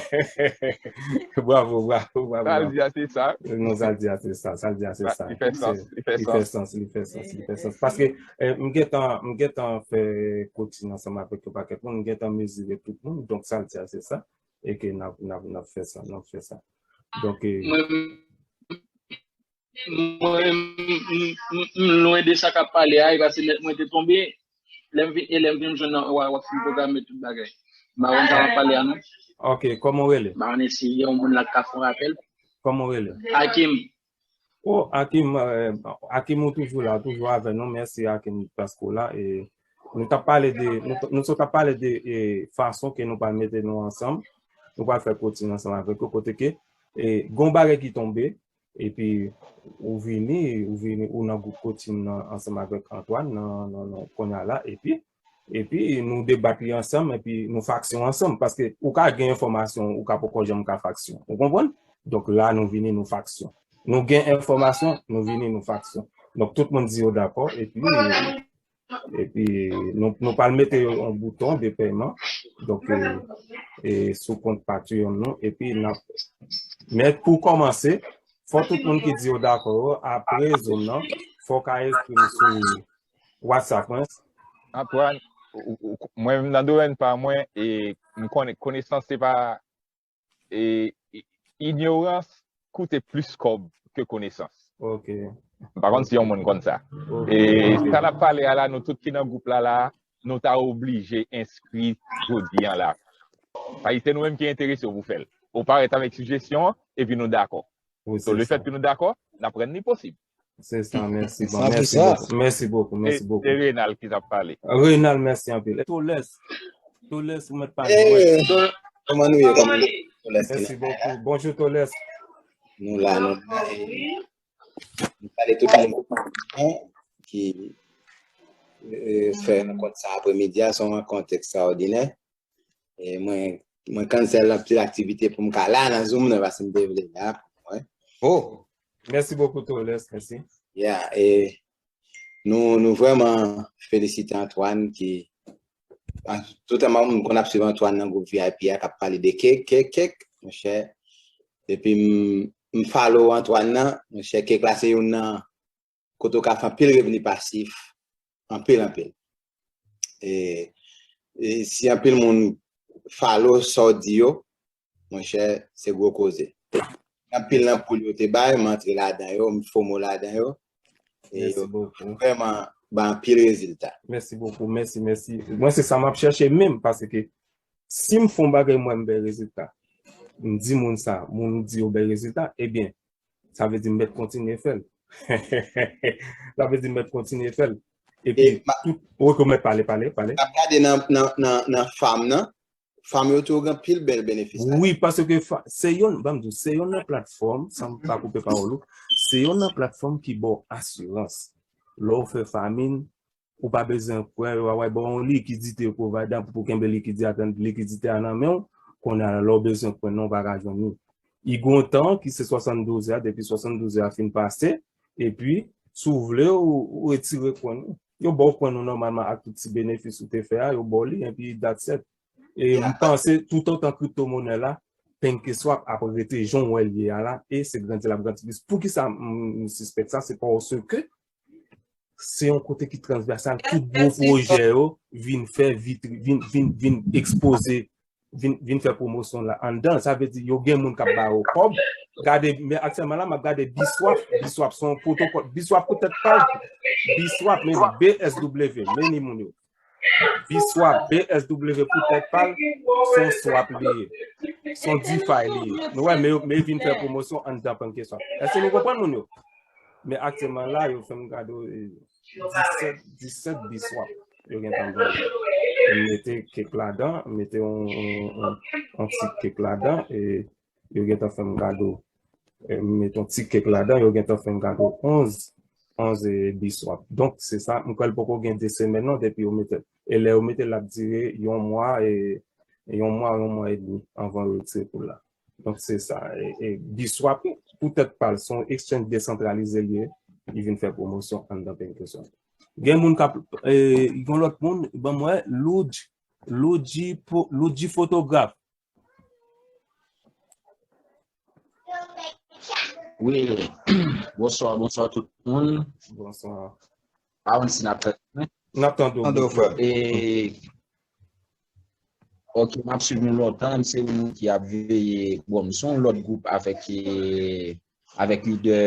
Bravo, bravo, bravo. Sa l di a se sa. Non, sa l di a se sa, sa l di a se sa. Li fè sans, li fè sans, li fè sans, li fè sans. Paske eh, m gentan, m gentan fè coaching ansanm avèk yon pakèt moun, m gentan mezire tout moun, donk sa l di a se sa. E ke n ap, n ap, n ap fè sa, n ap fè sa. Donk, eh, Mwen, mwen, m, m, m, m lwen de sa k ap pale a, e pa se nèt mwen te tonbe. Lè m vin, e lè m vin jwenn nan, w a, w ap fin pwograme tout bagay. M pa konn sa w ap pale a non. Ok, kòman w rele? M pa konnen si gen yon moun la k ka fè yon rapèl. Kòman w rele? Akim. Oh, Akim, eh, Akim, ou toujou la, ou toujou avè nou. Mèsi, Akim, paske w la. E nou t ap pale de, nou, nou sot ap pale de eh, fason ke nou pral mete nou ansanm. Nou pral fè coaching ansanm avèk yo, kote ke eh, gon bagay ki tonbe, epi ou vini, ou vini, ou nan gwoup coaching nan ansanm avèk Antoine, nan, nan, nan kounye a la, epi, epi nou debat li ansanm, epi nou faksyon ansanm, paske ou ka gen enfòmasyon, ou ka poko janm ka faksyon. Ou konprann? Donk la, nou vini, nou faksyon. Nou gen enfòmasyon, nou vini, nou faksyon. Donk tout moun di yo dakò, epi epi nou, nou pral mete yon bouton de pèman. Donk, e, e sou kont Patreon nou. Epi n ap. Men pou kòmanse, fò tout moun ki di yo dakò yo, apre Zoom nan, fò w ka ekri m sou WhatsApp mwen. Antoine, mwen menm nan domèn pa mwen, e m konnen konesans se pa e, ignorans koute plis kòb ke konesans. Ok. M pa konn si yon moun konn sa. E sa n ap pale a la, nou tout ki nan gwoup la la, nou ta oblije enskri jodi an la. Paske se nou menm ki enterese w pou fè l. Ou parèt avèk sijesyon an, epi nou dakò. So, lefèt ke nou dakò, n ap rann li posib. Se sa, mèsi. Bon, mèsi bokou. Mèsi bokou, mèsi bokou. Se Renal ki t ap pale. Renal, mèsi anpil. Toles, Toles, ou mèt pale. Kòman nou ye? Kòman nou ye? Toles ki Mèsi bokou. Bonjou, Toles. Nou la, nou la. Nou pale tout moun ki eh, fè rankont sa apremidi a, se yon rankont ekstraòdinè. E mwen, mwen cancel anpil aktivite pou m ka la nan Zoom nan, paske m te vle la pou mwen. Oh, mèsi bokou, Toles, mèsi. Yeah, e nou, nou vrèman felisite Antoine ki, toutèman moun konn ap swiv Antoine nan gwoup V I P a k ap pale de kek, kek, kek, monchè. Depi m, m follow Antoine nan, monchè, kek la se youn nan kote w ka fè anpil revni pasif, anpil, anpil. E, e si anpil moun follow sa w di yo, monchè, se gwo koze. Anpil nan poul yo te bay, m antre ladan yo, m fomo ladan yo. E yo vrèman bay anpil rezilta. Mèsi bokou, mèsi, mèsi. Mwen se sa m ap chèche menm, paske si m fè yon bagay mwen m bay rezilta, m di moun sa, moun di yo bay rezilta, ebyen, sa vle di m mèt kontinye fè l. Sa vle di m mèt kontinye fè l. Epi, tout, ou rekonèt pale, pale, pale. M ap gade nan, nan, nan, nan fam nan, fam yo tou gen pil bèl benefis la. Wi, paske se youn, ban m di w, se youn nan platfòm, san m pa koupe pawòl ou, se youn nan platfòm ki ba w asirans. Lè w fè famin, ou pa bezwen kwè, w a wè ba w yon likidite, pwovayda pou kenbe likidite a nan men w, Kounye a la, lè w bezwen kwen nan, ou pa ka jwenn li. Li gen yon tan ki se swasanndouz è, depi swasanndouz è a fin pase, epi, si w vle, ou, ou retire kwen ou. Yo ba w kwen ou nòmalman ak tout ti benefis ou te fè a, yo ba w li, epi that's it. E m panse, toutotan kriptomonè la, PancakeSwap ap rete jan w wè l ye a la, e se grandi l ap grandi plis. Poukisa m, m sispèk sa? Se paske se yon kote ki transvèsal, tout gwo pwojè yo vin fè vitri, vin, vin, vin ekspoze, vin, vin fè pwomosyon la anndan. Sa vle di, yo gen moun k ap ba yo kòb. Gade, men aktyèlman la, m ap gade Biswap. Biswap se yon pwotokòl. Biswap poutèt pa l. Biswap, men B S W, men ni moun yo. Biswap, B S W poutèt pa l, se yon swap li ye. Se yon DeFi li ye. Nou wè, men, men vin fè pwomosyon anndan PancakeSwap. Èske nou konprann moun yo? Men aktyèlman la, yo fè m kado, eh, disèt, disèt Biswap. Yo gentan ban m. M mete kèk ladan, m mete yon, yon, yon, yon ti kèk ladan, e yo gentan fè m kado, eh, m mete yon ti kèk ladan, yo gentan fè m kado onz, onz, eh, Biswap. Donk, se sa, m kwè l poko gen de semèn non, depi yo mete l. E lè yo mete l, l ap dire yon mwa, e yon mwa, yon mwa edmi anvan yo retire poul la. Donk, se sa. E, e Biswap, poutèt pa l, se yon exchange desantralize li ye, li vin fè pwomosyon anndan PancakeSwap. Gen moun k ap, e, gen lòt moun, ban m wè, Ludj, Ludji po-, Ludji Fotograf. Wi, bonswa, bonswa tout moun. Bonswa. Pa konn si n ap tande mwen. N ap tande w, Tande w, bonswa. Frè. E, ok, m ap swiv nou lontan, m se yon moun ki ap veye, bon, m se yon lòt gwoup avèk, e, avèk lidè,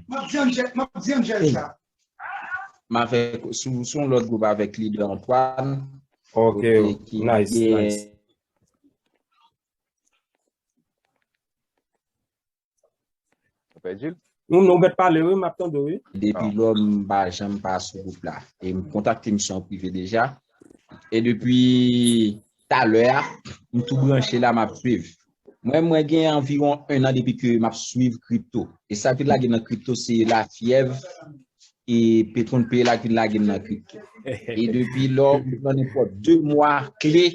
M ap di Angel, m ap di Angel sa. m avèk, sou, sou yon lòt gwoup avèk lidè Antoine. Ok, Ok, ki nice, gen nice. Ou pèdi l? Nou, nou mèt pale, wi, m ap tande w, wi. Depi lò, m pa janm pa sou gwoup la. E m kontakte misye an prive deja. E depi talè a, m tou branche la, m ap swiv. Mwen, mwen gen anviwon en an depi ke m ap swiv kripto. E sa ki lage nan kripto, se lafyèv e Petron P la ki lage m nan kripto. E depi lò, m pran nenpòt de mwa kle,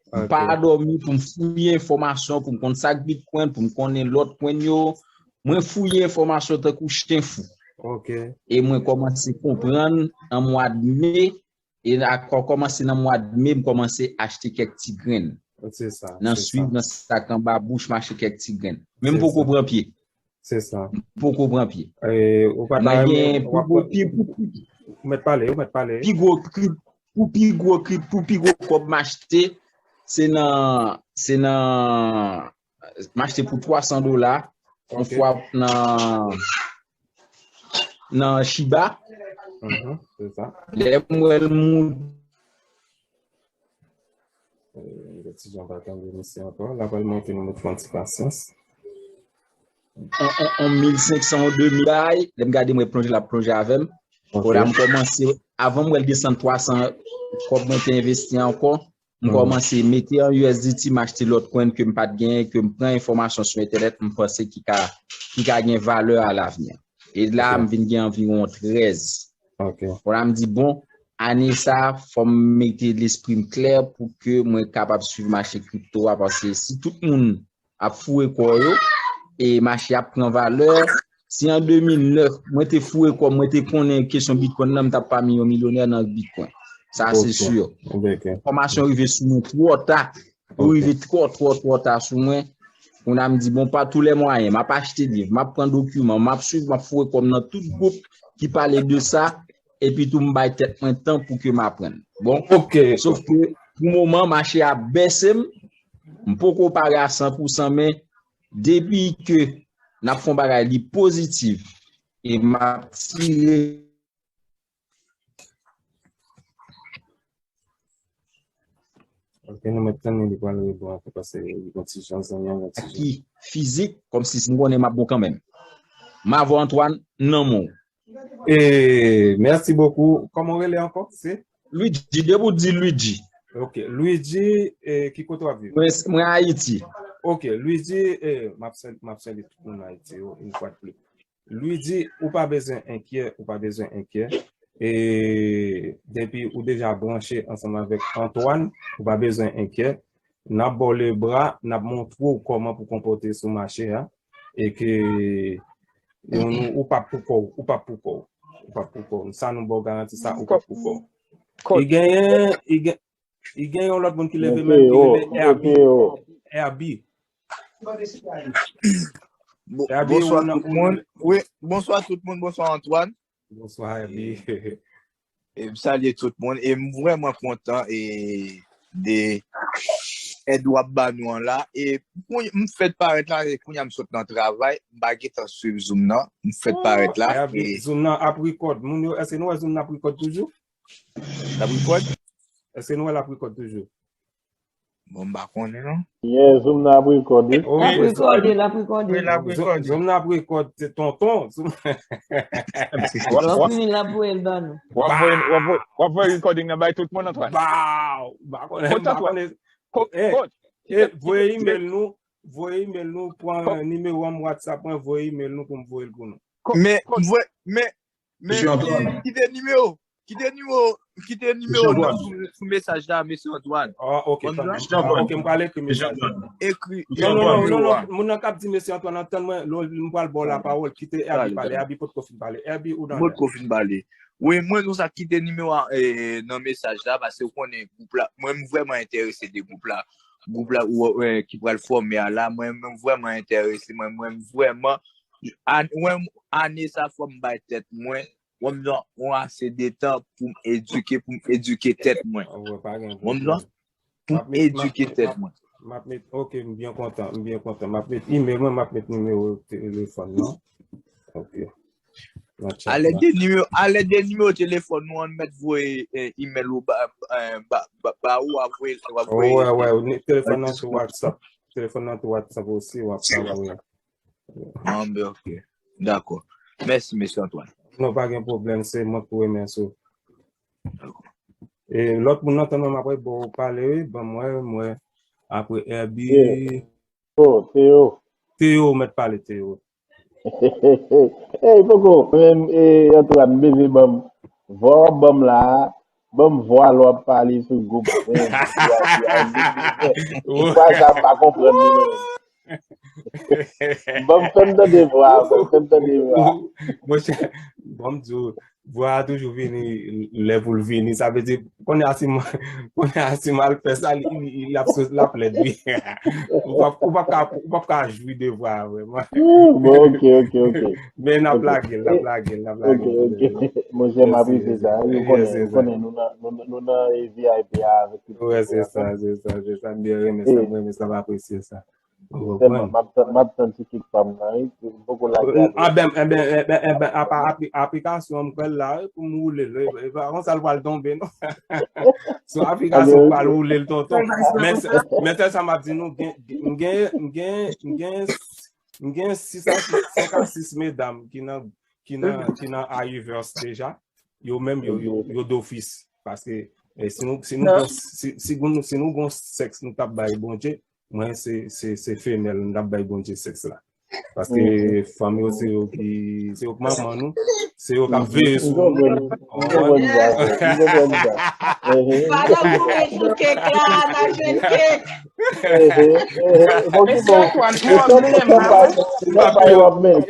m pa dòmi pou m fouye enfòmasyon, pou m konn sa k Bitcoin, pou m konnen lòt coin yo. Mwen fouye enfòmasyon tankou chen fou. Ok. E mwen kòmanse konprann nan mwa me, e a kò-, kòmanse nan mwa me, m kòmanse achte kèk ti grenn. Se sa. Nan se swiv, sa. Nan sa k anba bouch, m achte kèk ti grenn. Men m Se poko sa. Pran pye. Se sa. M poko pran pye. E, ou pa ta Mwen renmen, gen w pi ap gwo, pi, pi, ou mèt pale, ou mèt pale. pi gwo krip, pou pi gwo krip, pou pi gwo kòb m achte, se nan, se nan, m achte pou twa san dola, yon Ok. fwa nan, nan Shiba. Mhm, se sa. Lè m wè l moun Euh, ti jan pa tande misye ankò. L ap al monte, nou mèt fè yon ti pasyans. on, on, on mil senk san, on de mil bay, lè m gade mwen plonje, l ap plonje avè m. Ok. Kounye a m kòmanse, avan m wè l desann twa san kòb mwen te envesti ankò, m Mhm. kòmanse mete an U S D T, m achte lòt coin ke m pa t genyen, ke m pran enfòmasyon sou entènèt, m panse ki ka, ki ka gen valè alavni. E la, Ok. M vin gen anviwon trèz. Ok. Kounye a m di, bon, ane sa, fò m mete lespri m klè pou ke mwen kapab swiv mache kripto a, paske si tout moun ap foure kò yo, e mache ap pran valè, si an de mil nèf, mwen te foure kò m, mwen te konnen kesyon Bitcoin nan, m t ap pami yon milyonè nan Bitcoin. Sa se Ok. si. Ok. Enfòmasyon rive sou nou twò ta. Yo Ok. rive twò, twò, twò ta sou mwen. Kounye a m di, bon, pa tou lè mwayen, m ap achte liv, m ap pran dokiman, m ap swiv, m ap foure kò m nan tout gwoup ki pale de sa, epi tou m bay tèt mwen tan pou ke m aprann. Bon, Ok. Sof ke pou moman, mache a bèse m, m poko pare a san pou san, men depi ke n ap fè yon bagay, li pozitif, e m ap tire Ok, nou mèt tann li, li pral rebon ankò, paske li gon ti jan zanmi an, gon ti jan. Ki fizik, kòmsi m konnen m ap bon kanmenm. M avè w, Antoine, nan men w. E, merci beaucoup. Kòman w rele ankò? Se? Luigi, depi w di Luigi. Ok, Luigi, e, ki kote w ap viv? Mwen, mwen Ayiti. Ok, Luigi, e, m ap sal-, m ap salye tout moun Ayiti yo, yon fwa de plis. Luigi, ou pa bezwen enkyè, ou pa bezwen enkyè. E depi ou deja branche ansanm avèk Antoine, ou pa bezwen enkyè. n ap ba w lebra, n ap montre w kòman pou konpòte sou mache a, e ke nou, nou, ou p ap pou kò w, ou p ap pou kò w, ou p ap pou kò w. Sa nou ba w garanti sa, ou p ap pou kò w. Li genyen, li gen, li gen yon lòt moun ki leve men, ki rele Herby. Herby. Bon, Herby, bonswa tout moun. Wi, bonswa tout moun, bonswa Antoine. Bonswa, Herby. E m salye tout moun e m vrèman kontan e de èd w ap ba nou an la. E kounye- m fèk parèt la, e kounye a m sot nan travay, m pa gentan swiv Zoom nan, m fèk parèt la. Herby, e Zoom nan ap record. Moun yo, èske nou wè Zoom nan ap record toujou? L ap record? Èske nou wè l ap record toujou? Bon, m pa konnen non. Yeah, Zoom nan ap record, wi. L ap rekòde, l ap rekòde. Wi, l ap rekòde. Zoom nan ap record, se tonton. Zoom- Lè w fini, l ap voye l ba nou. W ap voye, w ap voye, w ap voye recording nan bay tout moun, Antoine. Baw! M pa konnen, m pa konnen. Ko- Eh, coach, eh, kite, voye kite, email nou, voye email nou, pran ko- nimewo an, WhatsApp mwen, voye email nou pou m voye l pou nou. Ko- Men, coach, voye, men, men, Jean Antoine, kite, kite nimewo, kite nimewo, kite nimewo nan sou, sou mesaj la, mesye Antoine. Ah, ok, tanpri. Ah, ok, m pral ekri mesaj la. Ekri. Non, non, non, non, non, moun nan k ap di mesye Antoine, antann mwen, lè m pral ba w lapawòl, kite Herby pale, Herby potko fin pale. Herby, ou nan lè. Potko fin pale. Wi, mwen, nou sa kite nimewo a, eh, nan mesaj la, paske ou konnen gwoup la, mwen, m vrèman enterese de gwoup la. Gwoup la, ou, eh, ki pral fòme a la, mwen, mwen vrèman enterese, mwen, mwen vrèman, an-, mwen, ane sa, fò m bay tèt mwen, Ou konprann, yon ase de tan pou m edike, pou m edike tèt mwen. Ou konprann? Pou m edike tèt mwen. M ap met, ok, m byen kontan, m byen kontan. M ap met email mwen, m ap met nimewo telefòn nan. Ok. Nan chat la. Alèd de nimewo, alèd de nimewo telefòn nou, ann mèt voye, eh, email ou ba, eh, ba, ba, ba ou, w ap voye, w ap voye. Wè, wè, telefòn nan sou WhatsApp. Telefòn nan sou WhatsApp osi, w ap ka voye. Ah, ben, ok. Dakò. Mèsi, mesye Antoine. Non, pa gen pwoblèm, se mwen ki remèsye w. Dakò. E lòt moun nan, tann mwen, m ap ba w pale, wi, ban m wè, m wè. Apre Herby. Theo, Theo. Theo, mèt pale, Theo. Ey, poko, men, e, Antoine, bebe, ban m, vwa w ap ban m la a, ban m vwa lè w ap pale sou gwoup, men, vwa sa m pa konprann li menm. Ban m fè m tande vwa, ban m fè m tande vwa. Monchè, ban m di w, vwa a toujou vini lè pou l vini. Sa vle di, kounye a si m, kounye a si m al fè sa, li, li, li ap sot, l ap lèd, wi. Ou p ap, ou p ap ka, ou p ap ka jwi de vwa a, vrèman. Bon, ok, ok, ok. Men n ap lage l, n ap lage l, n ap lage l. Ok, ok. Monchè, m apresye sa. Ou konnen, ou konnen, nou nan, nou, nou nan V I P a avèk tout. Wè, se sa, se sa, se sa. M byen renmen sa, m renmen sa, m apresye sa. Ou konprann? M ap tann, m ap tann ti kik pa m nan, wi. M poko lage a. Ah, ben, eh ben, eh ben, eh ben, apa apli-, aplikasyon an, m kwè l la, wi, pou m woule l, wi. E pa konsa l pral tonbe, non. Sou aplikasyon, m pral woule l, tonton. Men, men sèl sa m ap di nou, gen, m gen, m gen, m gen, m gen sis a sis, senk a sis medam ki nan, ki nan, ki nan Ahiverse deja. Yo menm, yo, yo, yo dofis. Paske, eh, si nou, si nou gon, si, si gon, si nou gon sèks, nou t ap bay Bondye, mwen, se, se, se femèl, m t ap bay Bondye sèks la. Paske fanm yo, se yo ki, se yo k manman nou, se yo k ap veye sou nou. M konprann sa, m konprann sa. Pandan nou rejou kèk la, n a jwenn kèk. Mesye Antoine, ou ap menm, non? Kanpay w ap mennen,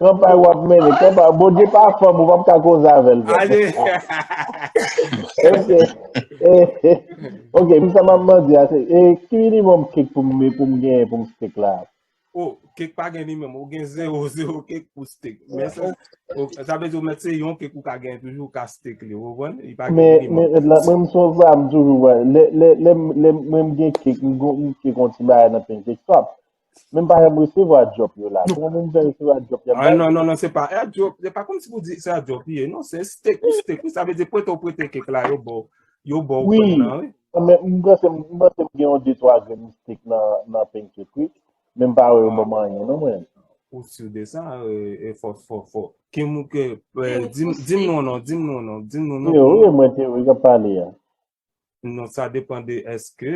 kanpay w ap mennen, kanpay. Bondye pa fanm, ou p ap ka koze avè l, frè. Ok. Ok, men sa m ap mande a, se, e, ki minimòm kèk pou m, pou m genyen pou m steak la? Oh, kèk pa gen li menm, ou gen zewo, zewo kèk pou steak. Men sa, oh, sa vle di ou mèt se yon kèk ou ka genyen toujou, ou ka steak li, ou konprann? Li pa gen minimòm. Men, men, la, mwen, m se yon bagay m toujou wè. Lè, lè, lè, lè mwen m gen kèk, m gon, m kèk yon ti bagay nan pancake swap. Men m pa janm resevwa djòb yo la. Kòman pou m fè resevwa djòb y ap bay? Ah, non, non, non, se pa airdrop. Se pa kòmsi pou di se airdrop li ye. Non, se steak, ou steak, wi. Sa vle di prete ou prete kèk la, yo ba w, yo ba w grenn nan, wi. Men m panse, m panse m gen yon de twa grenn steak nan, nan pancake, wi. Men m pa wè yo ban m anyen, non, mwen. Ou si de sa, e, e fò, fò, fò. Ki moun ke, e, di m, di m non, non, di m non, non, di m non, non. Yo, wi, mwen te, wi, k ap pale a. Non, sa depann de èske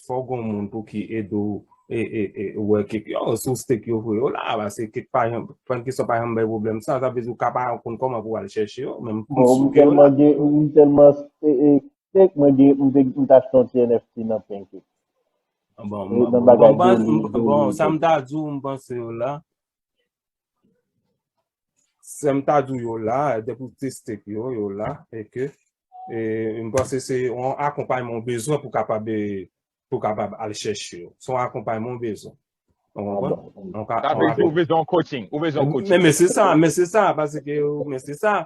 fò gon moun pou ki ede w, e, e, e, wè kèk yo, sou steak yo vre yo la, paske kèk pa janm, pann kesyon pa janm bay pwoblèm sa, sa vle di ou ka pa konn kòman pou w al chèche yo, menm pou sou ke yo la. Bon, m tèlman gen, m tèlman, e, e, steak, mwen gen, m te, m t achte yon ti N F T nan pancake. Bon, bon, bon, bon, sa m ta di w, m panse yo la. Sa m ta di w yo la, depi w te stake yo, yo la, e ke, e, m panse se yon akonpayman w bezwen pou kapab, e, pou kapab al chèche yo. Se yon akonpayman w bezwen. Ou konprann? Sa vle di ou bezwen yon coaching, ou bezwen yon coaching. Men, men se sa, men se sa, paske, men se sa,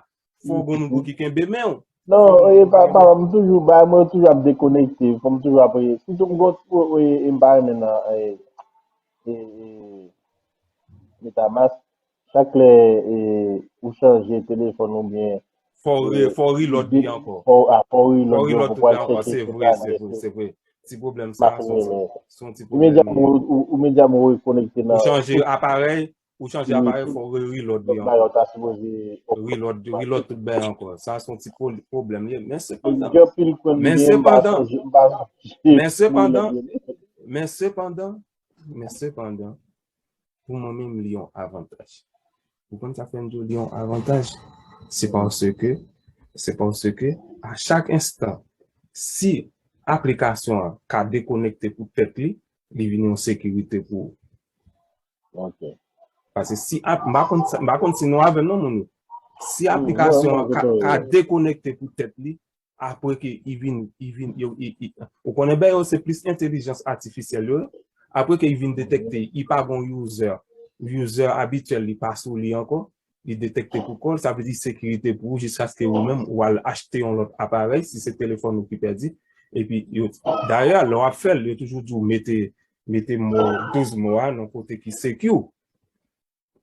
fò w gen moun pou ki kenbe men w. Non, e, pa, pa, m toujou, ba, mwen toujou ap dekonekte, fò m toujou ap, sitou m gon, e, e, m pa renmen nan, e, e, e, Metamask, chak lè, e, ou chanje telefòn oubyen, fò w re, e, fò w reload li ankò. Fò, a, fò w reload li ankò pou al chèche, se vre, se vre, se vre. Ti pwoblèm sa, se, se yon ti pwoblèm. Ou, ou, ou, ou rekonekte nan, ou chanje aparèy, ou chanje aparèy, fò w re-, reload li ankò. Reload, reload tout bagay ankò. Sa se yon ti pwo-, pwoblèm li ye. Men sepandan, men sepandan, men sepandan, men sepandan, men sepandan, pou mwen menm, li yon avantaj. Ou konn sa fè m di w li yon avantaj? Se paske, se paske a chak enstan, si aplikasyon an ka dekonekte pou tèt li, li vin yon sekirite pou ou. Ok. Paske si ap-, m pa konn sa, m pa konn si nou avè m non, moun yo. Si aplikasyon an ka, ka dekonekte pou tèt li, apre ke i vin, i vin, yo, i, i, ou konnen bagay yo se plis entèlijans atifisyèl yo. Apre ke i vin detekte, i pa gon user, user abityèl li pa sou li ankò, li detekte pou kò l, sa vle di sekirite pou ou jiskaske ou menm ou al achte yon lòt aparèy, si se telefòn ou ki pèdi. Epi, yo, dayè, lè w ap fè l, yo toujou di w mete, mete mo, douz mo a nan kote ki secure.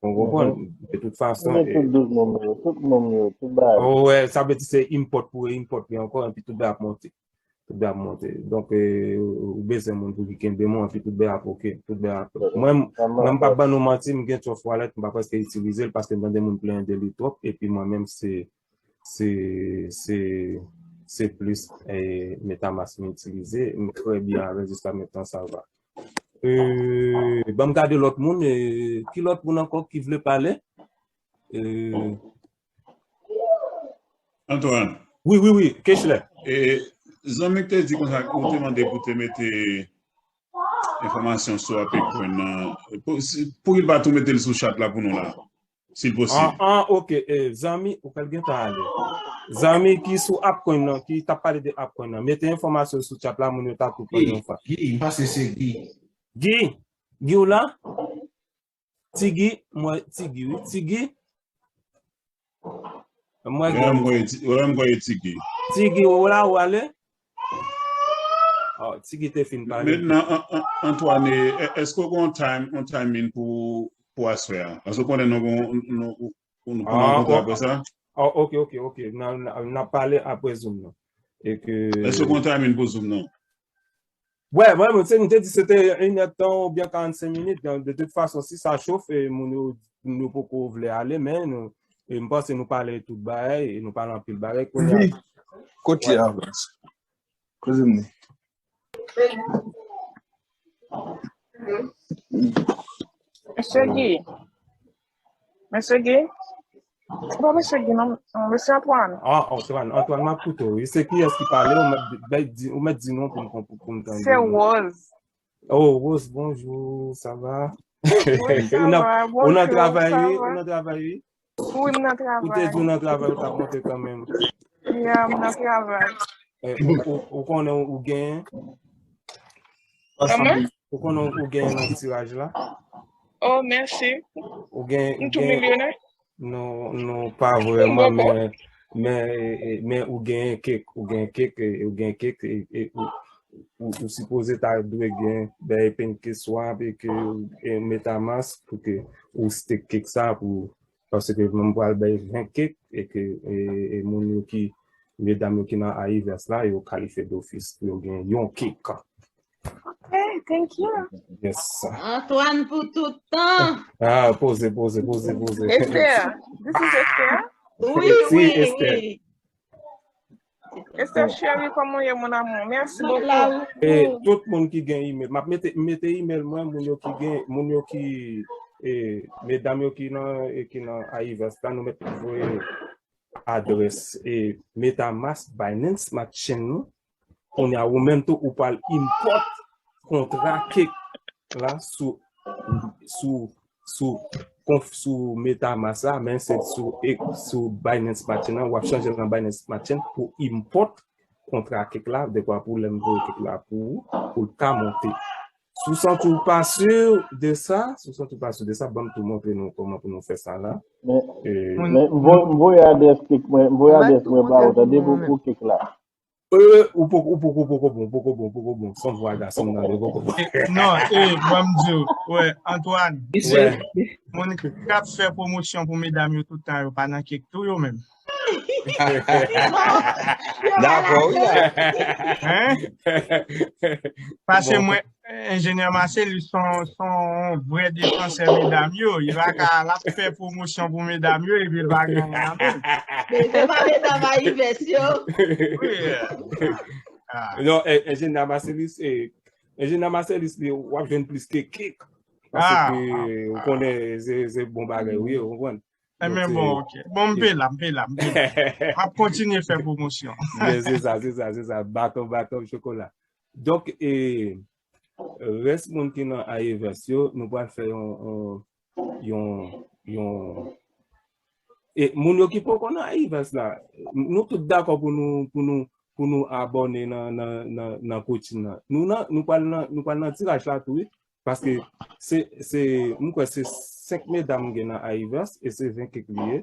Ou konprann? De tout fason, tout nonm yo, tout nonm yo, tout bagay. Ou wè, sa vle di se import pou import li ankò, epi tout bagay ap monte. Tout bagay ap monte. Donk, e, ou bezwen moun pou ki kenbe men w, epi tout bagay ap oke. Tout bagay ap, mwen, mwen, m p ap ban nou manti, m gen Trust Wallet, m pa prèske itilize l paske m tande moun plenyen de li twòp, epi mwen menm, se, se, se, se plis, e, Metamask m itilize, m trè byen avè l jiska mentnan, sa va. E, ban m gade lòt moun, e, ki lòt moun ankò ki vle pale? E, Antoine. Wi, wi, wi, Kechler. E, zanmi k te di konsa, ou te mande pou te mete enfòmasyon sou Apecoin nan. Pou, si, pou li pa tou mete l sou chat la pou nou la, si l posib. An, an, ok, e, zanmi, ou pral gentan ale. Zanmi ki sou Apecoin nan, ki t ap pale de Apecoin nan, mete enfòmasyon sou chat la, moun yo ta tou pran yon fwa. Guy, m panse se Guy. Guy, Guy ou la? Ti Guy, m wè Ti Guy, wi. Ti Guy. M wè Guy. Wè m wè Ti Guy. Ti Guy, ou la, ou ale? Oh, Ti Guy te fin pale. Mentnan, An-, An-, Antoine, e, èske w gen yon time, yon timing pou, pou aswè a? Paske w konnen nou gon, nou, nou, nou pran yon kontra apre sa. Oh, ok, ok, ok. N a, n a, n a pale apre Zoom nan. E ke... Èske w gen yon timing pou Zoom nan? Wè, wè, mwen, se, m te di se te inèdtan oubyen karannsenk minit. De, de tout fason, si sa chofe, moun yo, moun yo poko vle ale, men nou, e m panse nou pale tout bagay, e nou pale anpil bagay. Kounye a. Kote a, baz? Kote m ye? Mesye Guy. Mesye Guy. Se pa Mesye Guy, non, non, Mesye Antoine. Ah, Antoine, Antoine, m ap koute w, wi. Se kiyès ki pale? Ou mèt, mèt di, ou mèt di non pou m, pou, pou m tande. Se Rose. Oh, Rose, bonjou, sa va? Wi, sa va. Ou nan, ou nan travay, wi, ou nan travay, wi. Wi, m nan travay. Ou te di w nan travay, ou t ap monte kanmenm. Ya, m nan travay. Eh, ou, ou, ou konnen ou genyen? Kòman? Ou konnen ou genyen nan tiraj la? Oh, mèsi. Ou gen, ou gen, m tou milyonè? Non, non, pa vrèman, men, men, eh, eh, men ou genyen kèk, ou genyen kèk, eh, ou genyen kèk, eh, eh, ou, ou, ou sipoze ta dwe gen, ben, Pancake Swap e ke, eh, Metamask pou ke ou stake kèk sa pou Paske mwen pral bay ven kèk e ke, e, e moun yo ki, medam yo ki nan Ahiverse la, yo kalifye dofis pou yo gen yon kèk. Ok, thank you. Yes. Antoine pou tout tan. Ah, poze, poze, poze, poze. Esther, this is Esther. Wi, si, wi, Esther. Wi. Esther Cherie, kòman w ye, mon amour? Mèsi bokou. E tout moun ki gen email, m ap mete, mete email mwen, moun yo ki gen, moun yo ki, e, medam yo ki nan, e, ki nan Ahiverse la, nou mèt voye adrès, e, Metamask, Binance Smart Chain nou. Kounye a, ou menm tou, ou pral import kontra cake la sou sou sou konf sou MetaMask la, men se sou sou Binance Smart Chain nan, w ap chanje nan Binance Smart Chain pou import kontra cake la, dekwa pou lè m voye cake la pou ou, pou l ka monte. Si w santi w pa si de sa, si w santi w pa si de sa, ban m tou montre nou kòman pou nou fè sa la. Men, men m voye adrès cake mwen, m voye adrès mwen ba ou, tande, pou, pou cake la. Ou poko, ou poko, ou poko bon, ou poko bon, ou poko bon. Son vwa gason m tande, ou poko bon. Non, e, ban m di w, wè, Antoine, moun k ap fè pwomosyon pou medam yo tout tan yo pa nan cake tou yo menm. Dakò, wi la. Hein? Paske mwen, Enjenyè Marcelus se yon, se yon vrè defansè medam yo. Li pa ka, l ap fè pwomosyon pou medam yo, epi l pa genyen nan men l. Men se pa medam Ayivès yo. Wi. Non, Enjenyè Marcelus, Enjenyè Marcelus, li, w ap jwenn plis ke cake. Paske, ou konnen, se, se bon bagay, wi, ou konprann. Enben bon, ok. Bon, m pe la, m pe la, m pe la. M ap kontinye fè pwomosyon. Se sa, se sa, se sa. Baton, baton, chokola. Donk, e, rès moun ki nan Ayivès yo, nou pral fè yon, yon, yon, yon, e moun yo ki poko nan Ayivès la, nou tout dakò pou nou, pou nou, pou nou abòne nan, nan, nan, nan coaching nan. Nou nan, nou pral nan, nou pral nan tiraj la tou, wi. Paske se, se, m kwè se senk medam gen nan Ayivès, e se ven kek li ye.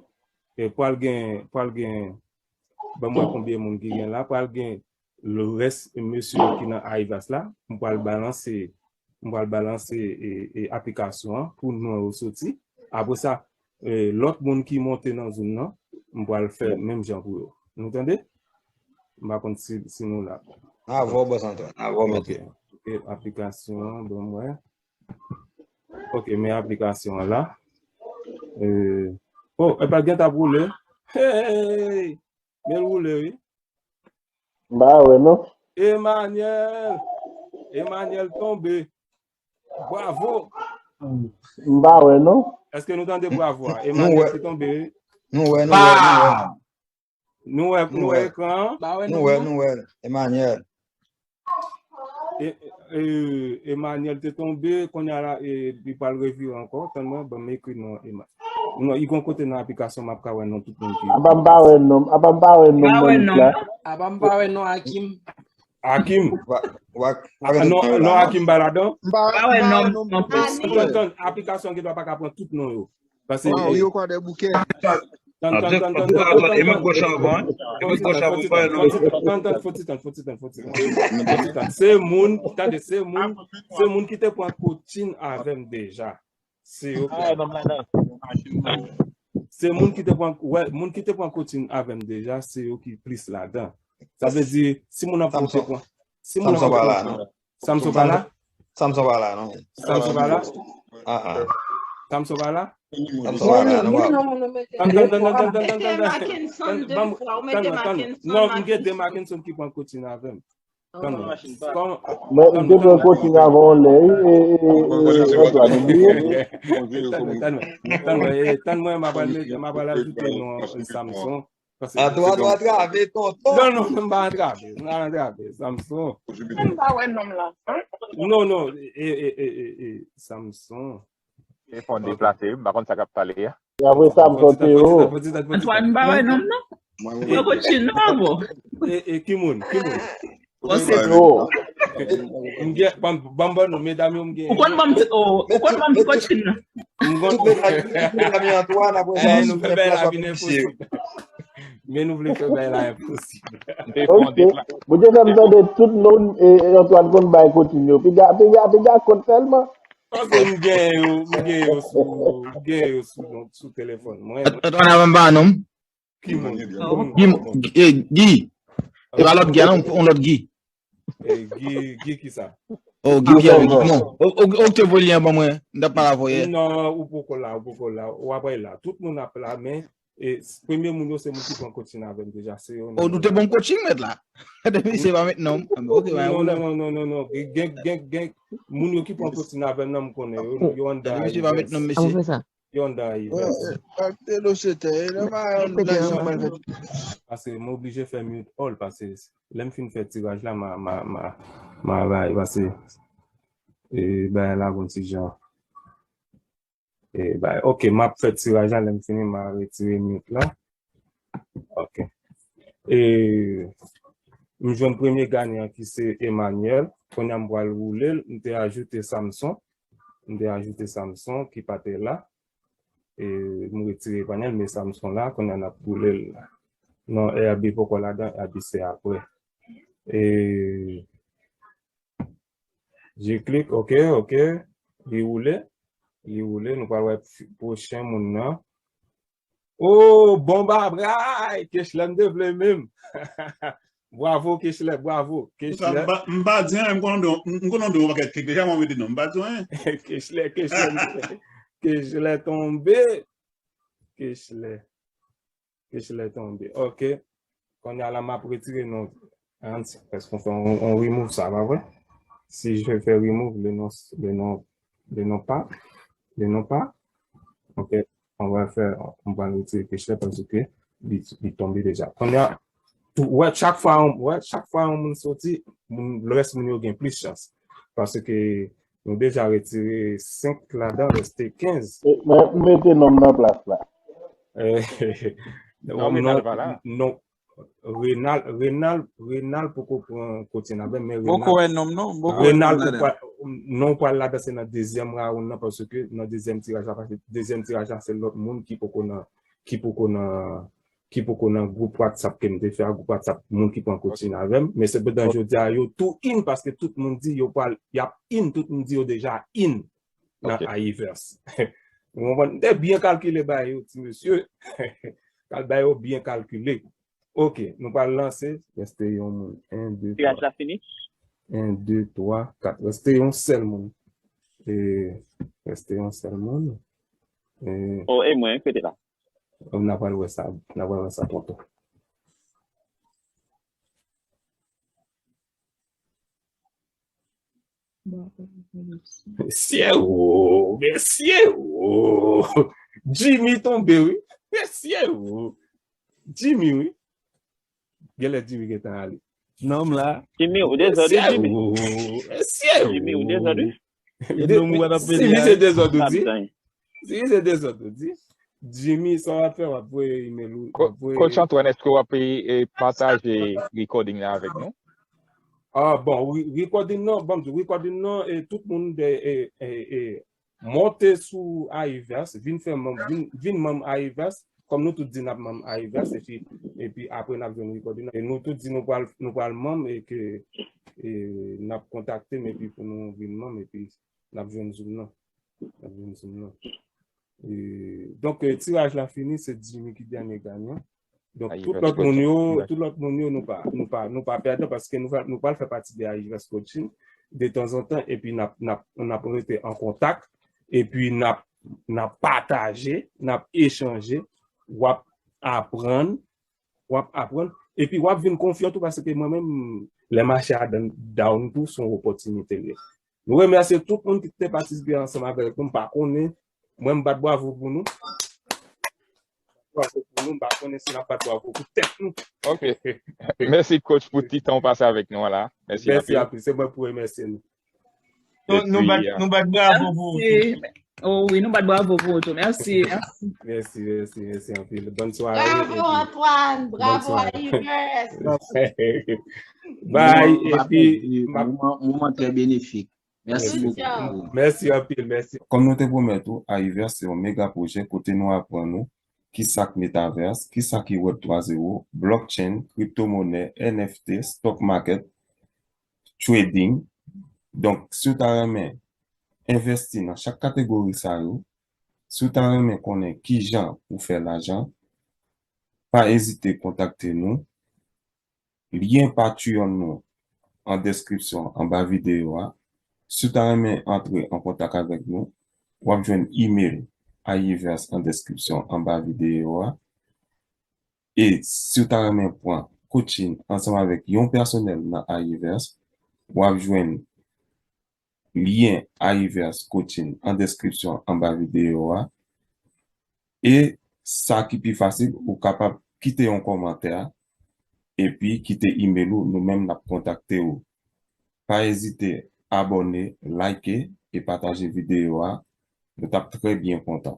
E pral gen, pral gen, ban m wè konbyen moun ki gen la, pral gen le rès mesye yo ki nan Ayivès la, m pral balanse, m pral balanse, e, e, aplikasyon an pou non yo soti. Apre sa, e, lòt moun ki monte nan Zoom nan, m pral fè menm jan pou yo. Nou tande? M pa konn si, si nou la. Avè w, bòs Antoine. Avè w, mèt. Ok, ok, aplikasyon an, ban m wè. Ok, men aplikasyon an la. E, oh, epa, l gentan ap woule. Hey! Men l woule, wi. M pa wè, non. Emmanuel! Emmanuel tonbe. Bravo! M pa wè, non. Èske nou tande bravo a? Emmanuel ki tonbe, wi. Nou wè, nou wè, nou wè. Nou wè, nou wè ekran an? Nou wè, nou wè. Emmanuel. E, e, Emmanuel te tonbe, kounye a la, e, li pral revire ankò. Tann mwen, ban m ekri non Emma. Non, li gon kote nan aplikasyon m ap ka wè non tout moun ki. Apa m pa wè non, apa m pa wè non Monique la. Apa m pa wè non Hakim. Hakim. Non, non, Hakim pa ladan. M pa wè non, non plis. Tann, tann, aplikasyon an gendwa pa ka pran tout non yo. Paske, yo kwè de bouke. Tann, tann, tann, tann, tann, tann, tann, tann, fò ti tann, fò ti tann, fò ti tann, fò ti tann. Se moun, tande, se moun, se moun ki te pran coaching avè m deja. Se yo ki. Se moun ki te pran, wè, moun ki te pran coaching avè m deja, se yo ki plis ladan. Sa vle di, si moun ap pran, si moun ap pran, Samson pa la, non. Samson pa la? Samson pa la, non. Samson pa la? Ah, ah. Samson pa la? Samson pa la, non. Tann, tann, tann, tann, tann, tann, tann, tann. Mete Mackenson de fwa, ou mete Mackenson. Non, m gen de Mackenson ki pran coaching avè m. Tann, non. Men, m te pran coaching avè w lè, e, e, e, e, Antoine, ou bliye? Tann, tann, tann, tann, e, tann mwen, m ap al mete, m ap al ajoute non Samson. Antoine, w antrave, tonton. Non, non, m pa antrave. M pa antrave. Samson. M pa wè nonm lan. Non, non. E, e, e, e, e, Samson. E fon deplase, wi. M pa konn sa k ap pale a. Apre Samson, Teo. Antoine, m pa wè nonm, non. Mwen, mwen. Yo kontinye, non, bon. E, e, ki moun? Ki moun? Bon, se Teo. M gen, ban m, ban m, ban nou, medam yo, m gen. Ou konn ban m ti, oh, ou konn ban m ti coaching nan. M konn. Tout medam, tout medam yo Antoine, apre sa, nou fè bagay la vin enposib. Men nou vle fè bagay la enposib. Ok. Bondye fè m tande tout non, e, e, Antoine konn bay coaching yo. Piga, piga, piga kont sèlman. Paske m gen yo, m gen yo sou, m gen yo sou, sou telefòn mwen. Antoine, avan m ba non. Ki moun? Guy, Guy. E pa lòt Guy, non, yon lòt Guy. E, Guy, Guy ki sa? Oh, Guy Pierre, Guy Dumont. O, o, ou te voye lyen an ban mwen, m t ap pale avè w yè. Non, ou poko la, ou poko la, w ap wè la. Tout moun ap la, men, e, premye moun yo se moun ki pran coaching avè m deja, se yo. Oh, nou te ban m coaching, mèt la. Depi se pa mentnan, ok, pa gen pwoblèm. Non, non, non, non, non. Gen, gen, gen, moun yo ki pran coaching avè m nan, m konnen yo, yo anndan. Depi se pa mentnan, mesye. Yo anndan Ayiti. Paske m oblije fè mute all, paske lè m fin fè tiraj la, m a, m a, m a, m a bay, paske E bagay la gon ti jan. E bagay, ok, m ap fè tiraj la, lè m fini, m a retire mute la. Ok. E m jwenn premye ganyan ki se Emmanuel. Kounye a m pral woule l, m te ajoute Samson. M te ajoute Samson ki pa te la. E m retire Emmanuel, men Samson la, kounye a n ap woule l. Non, Herby poko ladan, Herby se apre. E je klik, ok, ok. Li woule. Li woule. Nou pral wè pwochen moun nan. Oh, bon bagay! Kechlè m te vle menm. Bravo, Kechlè, bravo. Kechlè. M pa di anyen, m konnen w pakèt kèk deja, mwen mete non, m pa di anyen. Kechlè, Kechlè, Kechlè tonbe. Kechlè. Kechlè tonbe. Ok. Kounye a la, m ap retire non. An, èske on fè on, on remove sa, pa vre? Si je fais remove, le nom, le nom, le nom pas, le nom pas. Ok. On va faire, on va retire Kechlè paske li, li tonbe deja. Kounye a, tou, wè, chak fwa, wè, chak fwa yon moun soti, moun, lès moun yo gen plis chans. Paske nou deja retire senk ladan, reste kenz. E, mwen mete non m nan plas la. Eh, non, Renal pa la. Non, Renal, Renal, Renal poko pran kotyen avè m, men Renal, poko wè non m non, poko wè Renal non m ladan. Non, pral ladan, se nan dezyèm round nan, paske nan dezyèm tiraj la, paske dezyèm tiraj la, se lòt moun ki poko nan, ki poko nan, ki poko nan gwoup WhatsApp ke m te fè a, gwoup WhatsApp moun ki pran kotyen avè m, men sepandan jodi a yo tou in, paske tout moun di yo pral, y ap in, tout moun di yo deja in nan Ayiverse. Ou konprann? M te byen kalkile ba yo, ti mesye. Kal ba yo byen kalkile. Ok, nou pral lanse. Reste yon moun. En, de, twa. Tiraj la fini? En, de, twa, kat. Reste yon sèl moun. E, reste yon sèl moun. E, oh, e mwen, kote la? N a pral wè sa, n a pral wè sa tonton. Mesye o, mesye o. Jimmy tonbe, wi. Mesye o. Jimmy, wi. Genlè Jimmy gentan ale. Nonm la. Jimmy, ou dezòd, wi, Jimmy. Mesye o, mesye o. Jimmy, ou dezòd, wi. E nonm ou wè nan peyi a. Jimmy se dezòd ou di? Jimmy se dezòd ou di? Jimmy, sa w ap fè, w ap voye email ou, w ap voye. Coach Antoine, èske w ap, e, e, pataje recording la avèk nou? Ah, bon, wi, recording nan, bon, recording nan, e, tout moun de, e, e, e, monte sou Ayiverse, vin fè manm, vin, vin manm Ayiverse, kòm nou tout di n ap manm Ayiverse, epi, epi apre n ap jwenn recording nan. E nou tout di nou pral, nou pral manm, e ke, e, n ap kontakte m, epi pou nou vin manm, epi n ap jwenn Zoom nan. N ap jwenn Zoom nan. E, donk, e, tiraj la fini, se Jimmy ki dènye ganyan. Donk, tout lòt moun yo, tout lòt moun yo, nou pa, nou pa, nou pa pèdan paske nou, nou pral fè pati de Ayiverse Coaching detanzantan, epi n ap, n ap, n ap rete an kontak, epi n ap, n ap pataje, n ap echanje, w ap aprann, w ap aprann, epi w ap vin konfyan tou, paske mwen menm, lè mache a down tou, se yon opòtinite l ye. Nou remèsye tout moun ki te patisipe ansanm avèk nou. M pa konnen, mwen m bat bravo pou nou. Bravo pou nou, m pa konnen si n ap bat bravo pou tèt nou. Ok. Mèsi, coach, pou ti tan w pase avèk nou an la. Mèsi anpil. Mèsi anpil. Se mwen pou remèsye nou. Nou, nou bat, nou bat bravo pou ou tou. Oh wi, nou bat bravo pou ou tou. Mèsi, mèsi. Mèsi, mèsi, mèsi anpil. Bòn sware. Bravo, Antoine. Bravo, Ayiverse. Bye. Epi, moman, moman trè benefik. Mèsi bokou. Mèsi anpil, mèsi. Kòm nou te pwomèt ou, Ayiverse se yon mega pwojè kote nou aprann ou kisa k metaverse, kisa ki web twa zewo, blockchain, kriptomonè, N F T, stock market, trading. Donk, si w ta renmen envèsti nan chak kategori sa yo, si w ta renmen konnen kijan pou fè lajan, pa ezite kontakte nou. Lyen Patreon nou an deskripsyon anba videyo a. Si w ta renmen antre an kontak avèk nou, w ap jwenn email Ayiverse an deskripsyon anba videyo a. E si w ta renmen pran coaching ansanm avèk yon pèsonèl nan Ayiverse, w ap jwenn lyen Ayiverse Coaching an deskripsyon anba videyo a. E sa ki pi fasil, ou kapab kite yon kòmantè epi kite email ou, nou menm n ap kontakte ou. Pa ezite abòne, like e pataje videyo a. Nou t ap trè byen kontan.